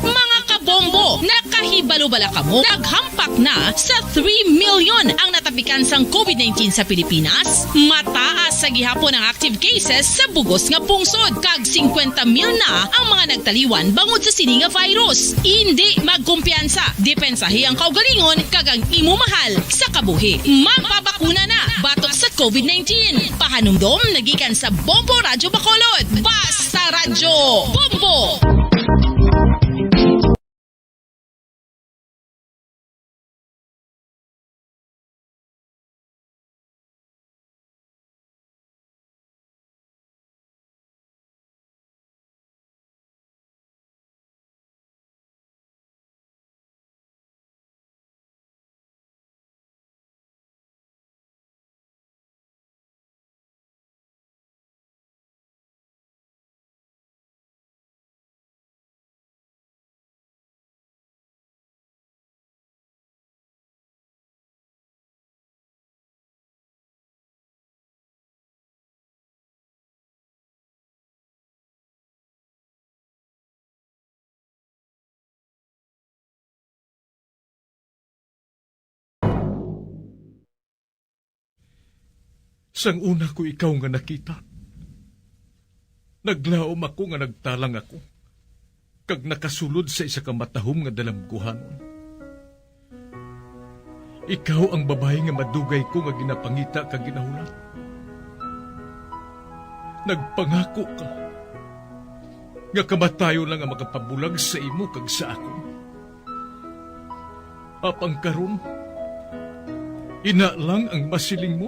Mga kabombo, nakahibalo bala kamo? Naghampak na sa three million ang natapikan sang covid nineteen sa Pilipinas. Mataas sa gihapon ang active cases sa bugos nga pungsod, kag singkwenta mil na ang mga nagtaliwan bangod sa sini nga virus. Indi magkumpiyansa, depensahi ang kaugalingon kag ang imo mahal sa kabuhi. Magpabakuna na batok sa covid nineteen. Pahanumdom nagikan sa Bombo Radyo Bacolod. Basta Radyo Bombo! Sang una ko ikaw nga nakita, naglaom ako nga nagtalang ako, kag nakasulod sa isa ka matahom nga dalamguhanon. Ikaw ang babayi nga madugay ko nga ginapangita kag ginahulat. Nagpangako ka nga kamatayon lang ang makapabulag sa imo kag sa akon. Apang karon, Ina lang ang masiling mo?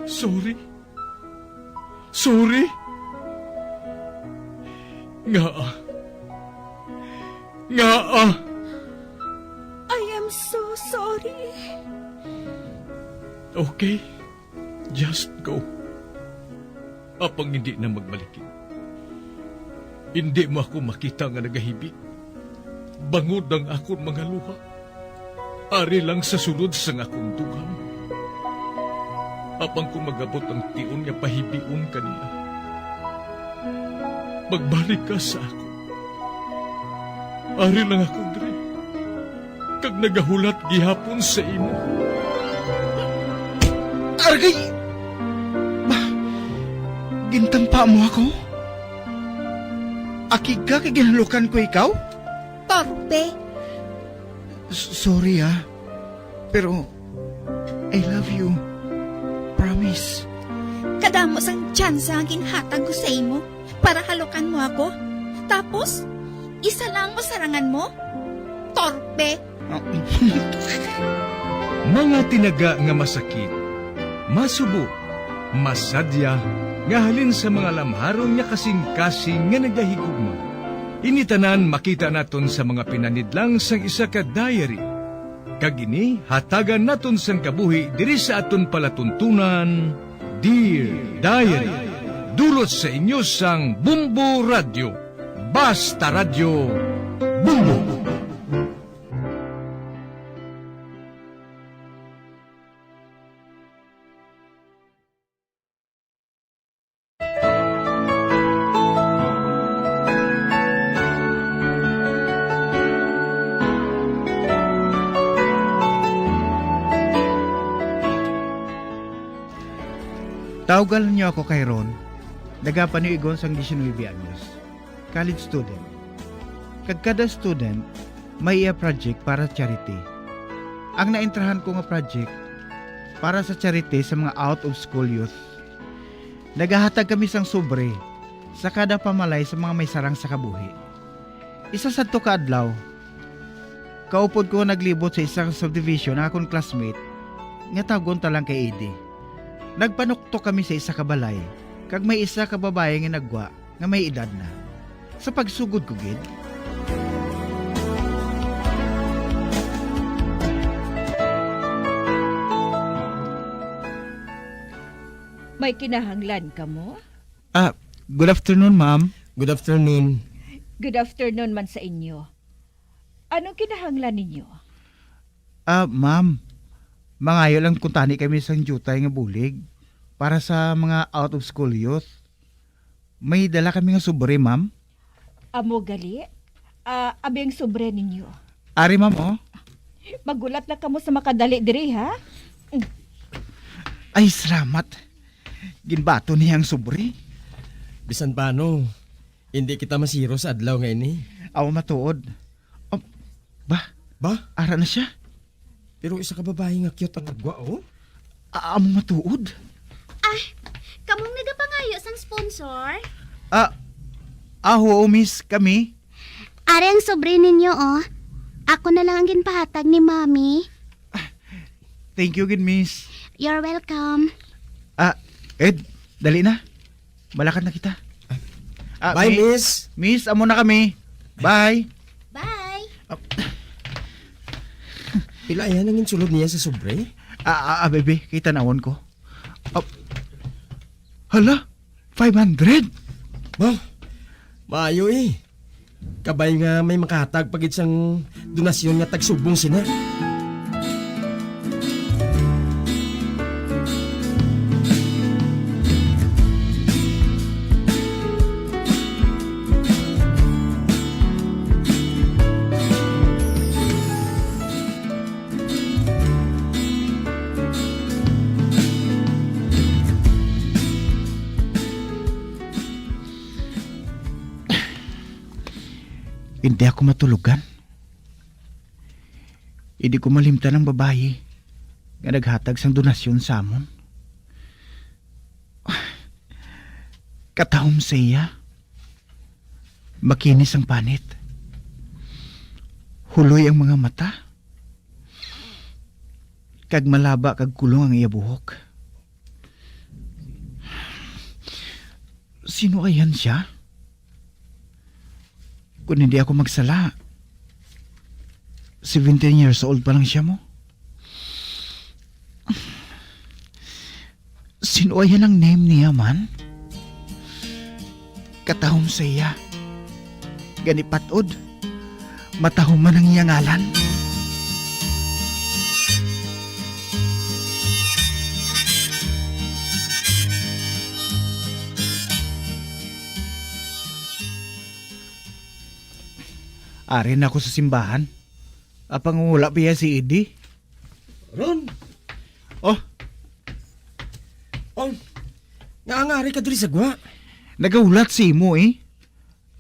Sorry. Sorry. Ngaa? Ngaa? I am so sorry. Okay. Just go. Apang hindi na magbalikin. Hindi mo ako makita nga nagahibi, bangod ang akon mga luha. Ari lang sa sulod sang akon dughan. Apang kon mag-abot ang tion nga pahibion ka niya, magbalik ka sa akon. Ari lang ako diri, kag nagahulat gihapon sa imo. Argay! Ba, gintampa mo ako? Akig ka kay ginhalukan ko ikaw? Torpe. S-, sorry, ah. Pero I love you. Promise. Kadamo sang tsansa nga ginhatag ko sa imo para halukan mo ako. Tapos, isa lang mo sarangan mo? Torpe! Mga tinaga nga masakit, masubo, masadya, nga halin sa mga lamharon nga kasing-kasing nga nagahigugma. Ini tanan makita naton sa mga pinanidlang sang isa ka diary. Kag ini hatagan naton sang kabuhi diri sa aton palatuntunan, Dear Diary. Dulot sa inyo sang Bombo Radyo. Basta Radyo, Bombo! Tawgal niyo ako kay Ron, nagapaniigon sang diecinuebe anyos, college student. Kag kada student may iya project para charity. Ang naentrahan ko nga project para sa charity sa mga out of school youth. Nagahatag kami sang sobre sa kada pamalay sa mga may sarang sa kabuhi. Isa sadto ka adlaw, kaupod ko naglibot sa isa ka subdivision ang akon classmate nga tawgon ta lang kay Eddie. Nagpanuktok kami sa isa ka balay, kag may isa ka babayi nga nagwa nga may edad na. Sa pagsugod ko gid, May kinahanglan kamo? Ah, good afternoon, ma'am. Good afternoon. Good afternoon man sa inyo. Anong kinahanglan ninyo? Ah, ma'am, mangayo lang kuntani kami sang diutay nga bulig para sa mga out of school youth. May dala kami nga sobre, ma'am. Amo gali? Ah, abi ang sobre ninyo. Ari, ma'am, oh. Maghulat na kamo sa makadali diri, ha? Ay, salamat. Ginbaton niya ang sobre. Bisan paano, hindi kita masiro sa adlaw nga ini. Aw, matuod. Oh, ba? Ba? Ara na siya. Pero isa ka babayi nga cute ang nagwa, oh. A-, amo matuod. Ah, kamong nagapangayo sang sponsor? Ah, ah, oo, miss, kami. Ari ang sobre ninyo, oh. Ako na lang ang ginpahatag ni Mommy. Thank you gid, miss. You're welcome. Ah, Ed, dali na. Malakad na kita. Ah, bye, mi-, miss. Miss, amo na kami. Bye. Bye. Ah. Pila yan ang insulod niya sa sobre? Ah, ah, ah, bebe, kita nawon ko. Ah, hala, five hundred. Ba? Maayo eh. Kabay nga may makahatag pa gid sang donasyon nga tagsugbong sina. Hindi ako matulugan. Hindi ko malimtan ang babayi nga naghatag sang donasyon sa amon. Katahom sa iya, makinis ang panit. Huloy ang mga mata. kag malaba kag kulong ang iya buhok. Sino ayhan siya? Kung hindi ako magsala, seventeen years old pa lang siya mo. Sino ayhan ang name niya man? Katahom sa iya. Gani patod, matahom man ang iya ngalan. Ari na ako sa simbahan. Apang wala pa iya si Eddie. Ron! Oh, Oh, nga angari ka diri sa gwa? Nagahulat si imo eh.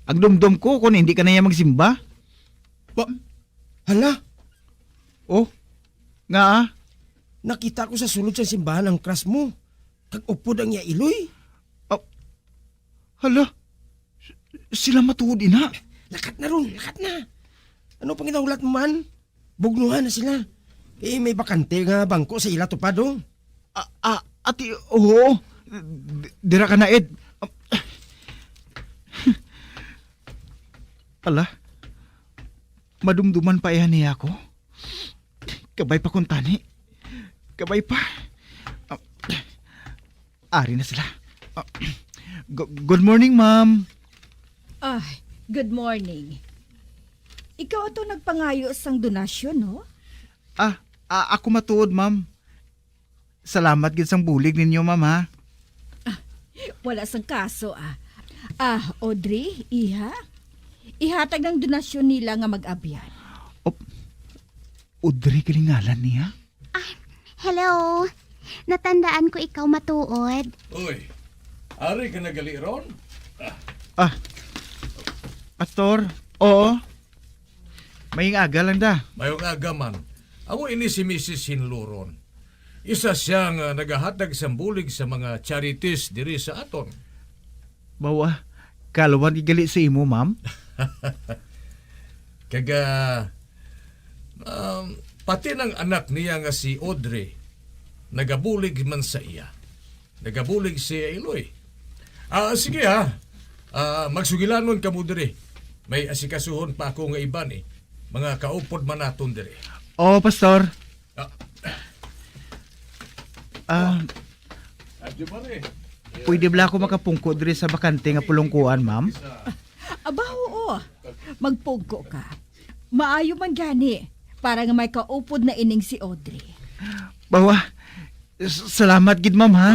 Ang dumdom ko kung hindi ka na iya magsimba. Wa-, hala, Oh, nga ah? Nakita ko sa sulod sa simbahan ang cross mo. Kag upod ang iya iloy. Ah, hala, s- sila matuod ina. Lakat na ron, lakat na. Ano pang ginahulat mo man? Bugnuhan na sila. Eh, may bakante nga bangko sa ila tupad, oh. Ah, ah, ati, oo. D- dira ka na, Ed. Ala, madumduman pa iya niya ako. Kabay pa kuntani. Kabay pa. Ah, ari na sila. Ah, gu- good morning, ma'am. Ah, good morning. Ikaw ato nagpangayo sang donasyon, no? Ah, ah, ako matuod, ma'am. Salamat gid sang bulig ninyo, ma'am, ha? Wala sang kaso, ah. Ah, Audrey, iha, ihatag ng donasyon nila nga mag-abyan. Op, Audrey, galing ngalan niya? Ah, hello. Natandaan ko ikaw matuod. Uy, ari ka na gali ron? Ah, Pastor, oo. May aga lang da. Mayong aga man. Amo ini si Missus Hinluron. Isa siya nga nagahatag sang bulig sa mga charities diri sa aton. Bawa, kaluan igali sa imo, ma'am. Kaga, um, pati nang anak niya nga si Audrey, nagabulig man sa iya. Nagabulig si Iloy. Ah, sige ha. Ah, magsugilanon kamo diri. May asikasuhon pa ako nga iban eh. Mga kaupod man naton diri. Oo, Pastor. Ah. Ah, Adyo, pare. Pwede bala ako makapungko diri sa bakante nga pulungkuan, ma'am? Aba, oo. Magpungko ka. Maayo man gani, para nga may kaupod na ining si Audrey. Bawa, s- salamat gid, ma'am, ha?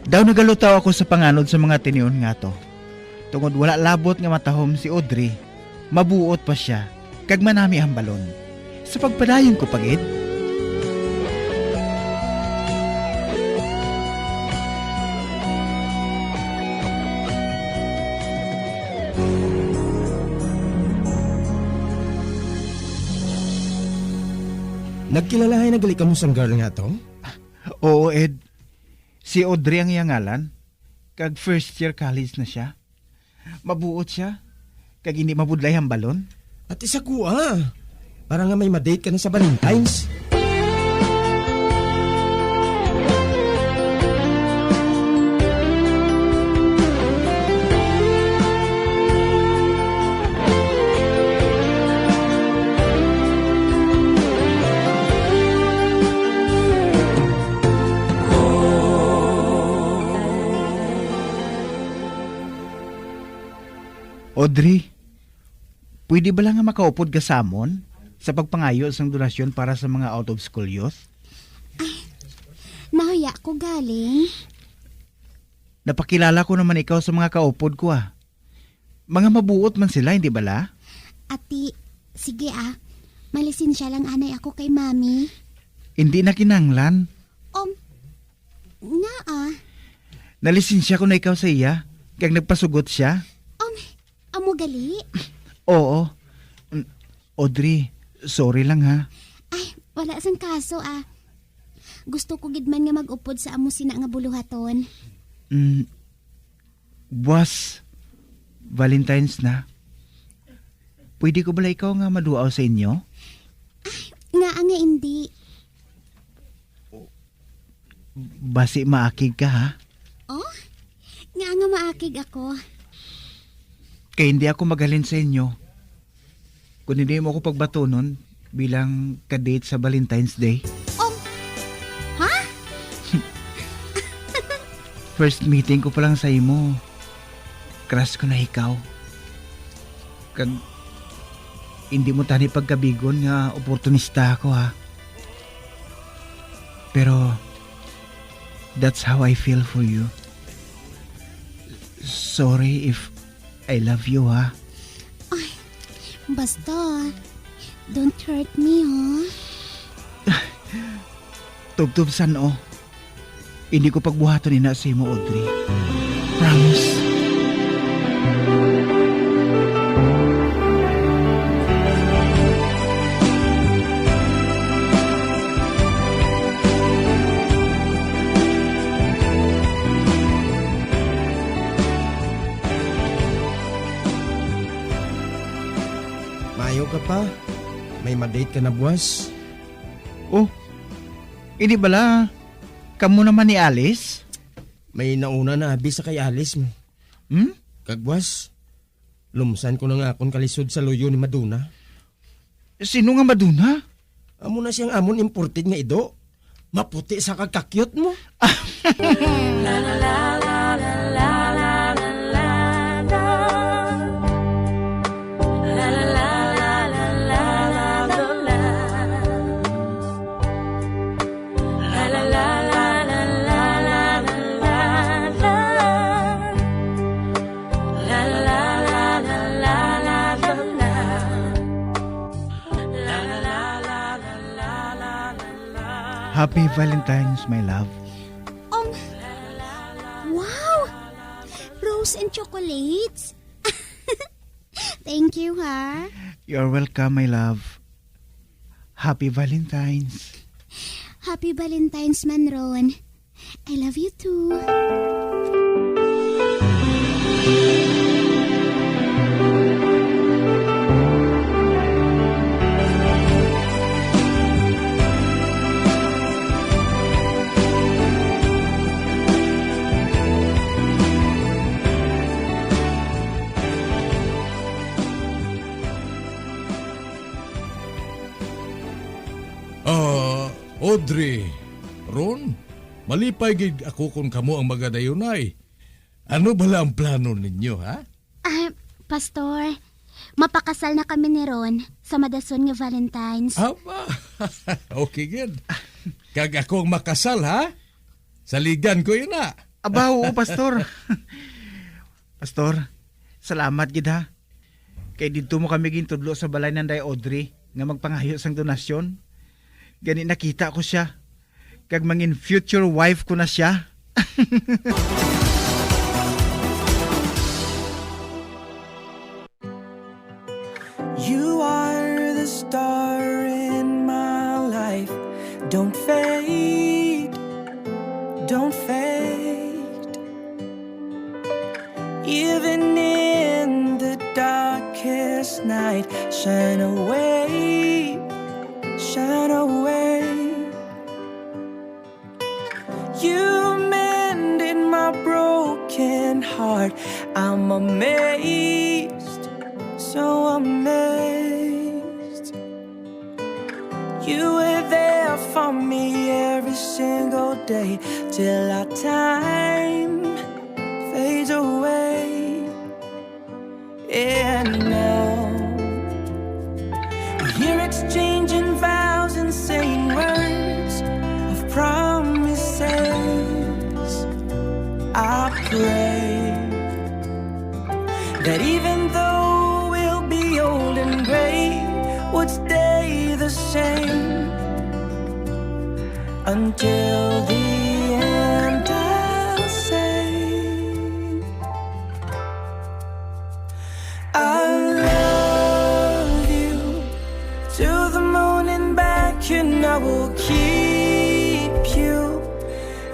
Daw nagalutaw ako sa panganod sa mga tinion nga to. Tungod wala labot nga matahom si Audrey, mabuot pa sia, kag manami hambalon. Sa pagpadayon ko pa gid. Nagkilalahay na gali kamo sang girl nga to? Oo, Ed. Si Audrey ang iya ngalan, kag first year college na sia. Mabuot sia, kag hindi mabudlay hambalon. At isa ko, ah, para nga may madate ka na sa Valentine's. Audrey, pwede bala nga makaupod ka sa amon sa pagpangayo sang donasyon para sa mga out-of-school youth? Ay, nahuya ko galing. Napakilala ko naman ikaw sa mga kaupod ko, ah. Mga mabuot man sila, hindi bala? Ati, sige, ah. Malisensya lang anay ako kay Mami. Hindi na kinahanglan. Um, nga, ah. Nalisensya ko na ikaw sa iya, kag nagpasugot siya. Um, amo gali? Oo. Mm, Audrey, sorry lang ha. Ay, Wala sang kaso, ah. Gusto ko gid man nga mag-upod sa amo sina nga buluhaton. Mm, buwas, Valentine's na. Pwede ko bala ikaw nga maduaw sa inyo? Ngaa nga indi? Basi maakig ka, ha? Oh? Ngaa nga maakig ako? Kay hindi ako maghalin sa inyo kung hindi mo ako pagbatunon bilang ka-date sa Valentine's Day. Oh, ha? First meeting ko pa lang sa imo, crush ko na ikaw. Kag hindi mo tani pagkabigon nga oportunista ako, ha. Pero that's how I feel for you. Sorry if I love you, ha. Ay, basta, don't hurt me, ha? Tubtob san-o. Hindi ko pagbuhaton ina sa imo, Audrey. Promise. Maayo ka pa. May madate ka na buwas. Oh, hindi bala kamo naman ni Alice? May nauna na abi sa kay Alice mo. Hmm? Kag buwas, lumsan ko na nga akon kalisod sa luyo ni Madonna. Sino nga Madonna? Amo na siyang amon imported nga ido. Maputi sa kag ka-cute mo. Happy Valentine's, my love. Um, wow! Rose and chocolates? Thank you, ha? You're welcome, my love. Happy Valentine's. Happy Valentine's man ron. I love you too. Ah, Audrey, Ron, malipay gid ako kon kamo ang magadayunay. Ano bala ang plano ninyo, ha? Ah, Pastor, mapakasal na kami ni Ron sa madason nga Valentine's. Aba, okay gid. Kag ako ang makasal, ha? Saligan ko ina. Aba, oo, Pastor. Pastor, salamat gid, ha. Kay didto mo kami gintudlo sa balay nanday Audrey nga magpangayo sang donasyon. Gani nakita ko sia, kag mangin future wife ko na sia. You are the star in my life. Don't fade, don't fade. Even in the darkest night, shine away, shine away. You mended my broken heart. I'm amazed, so amazed. You were there for me every single day till our time fades away. And now we're here exchanging vows and saying words of promises. I pray that even though we'll be old and gray, would stay the same until the end. I'll say I love you to the moon and back. And I will keep you.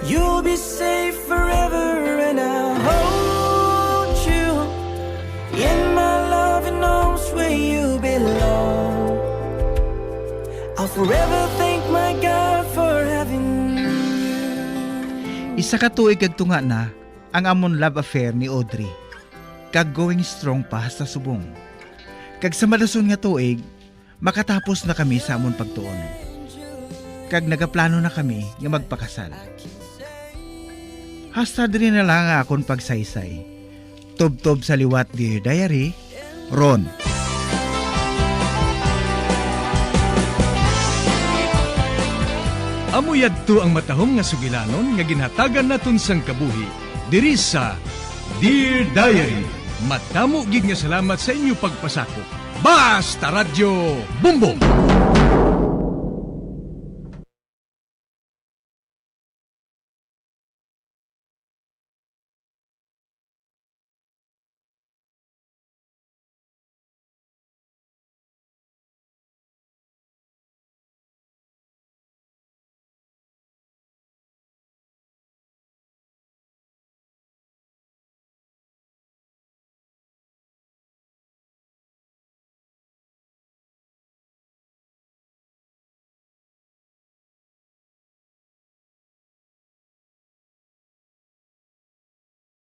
You'll be safe forever, and I'll hold you in my loving arms where you belong. I'll forever thank my God for having you. Isa ka tuig kag tunga na ang amon love affair ni Audrey, kag going strong pa hasta subong. Kag sa madason nga tuig, makatapos na kami sa amon pagtuon, kag nagaplano na kami nga magpakasal. Hasta diri na lang ang akon pagsaysay. Tubtob sa liwat, Dear Diary, Ron. Amo yadto ang matahom nga sugilanon nga ginhatagan naton sang kabuhi diri sa Dear Diary. Madamo gid nga salamat sa inyo pagpasakop. Basta Radyo Bumbong!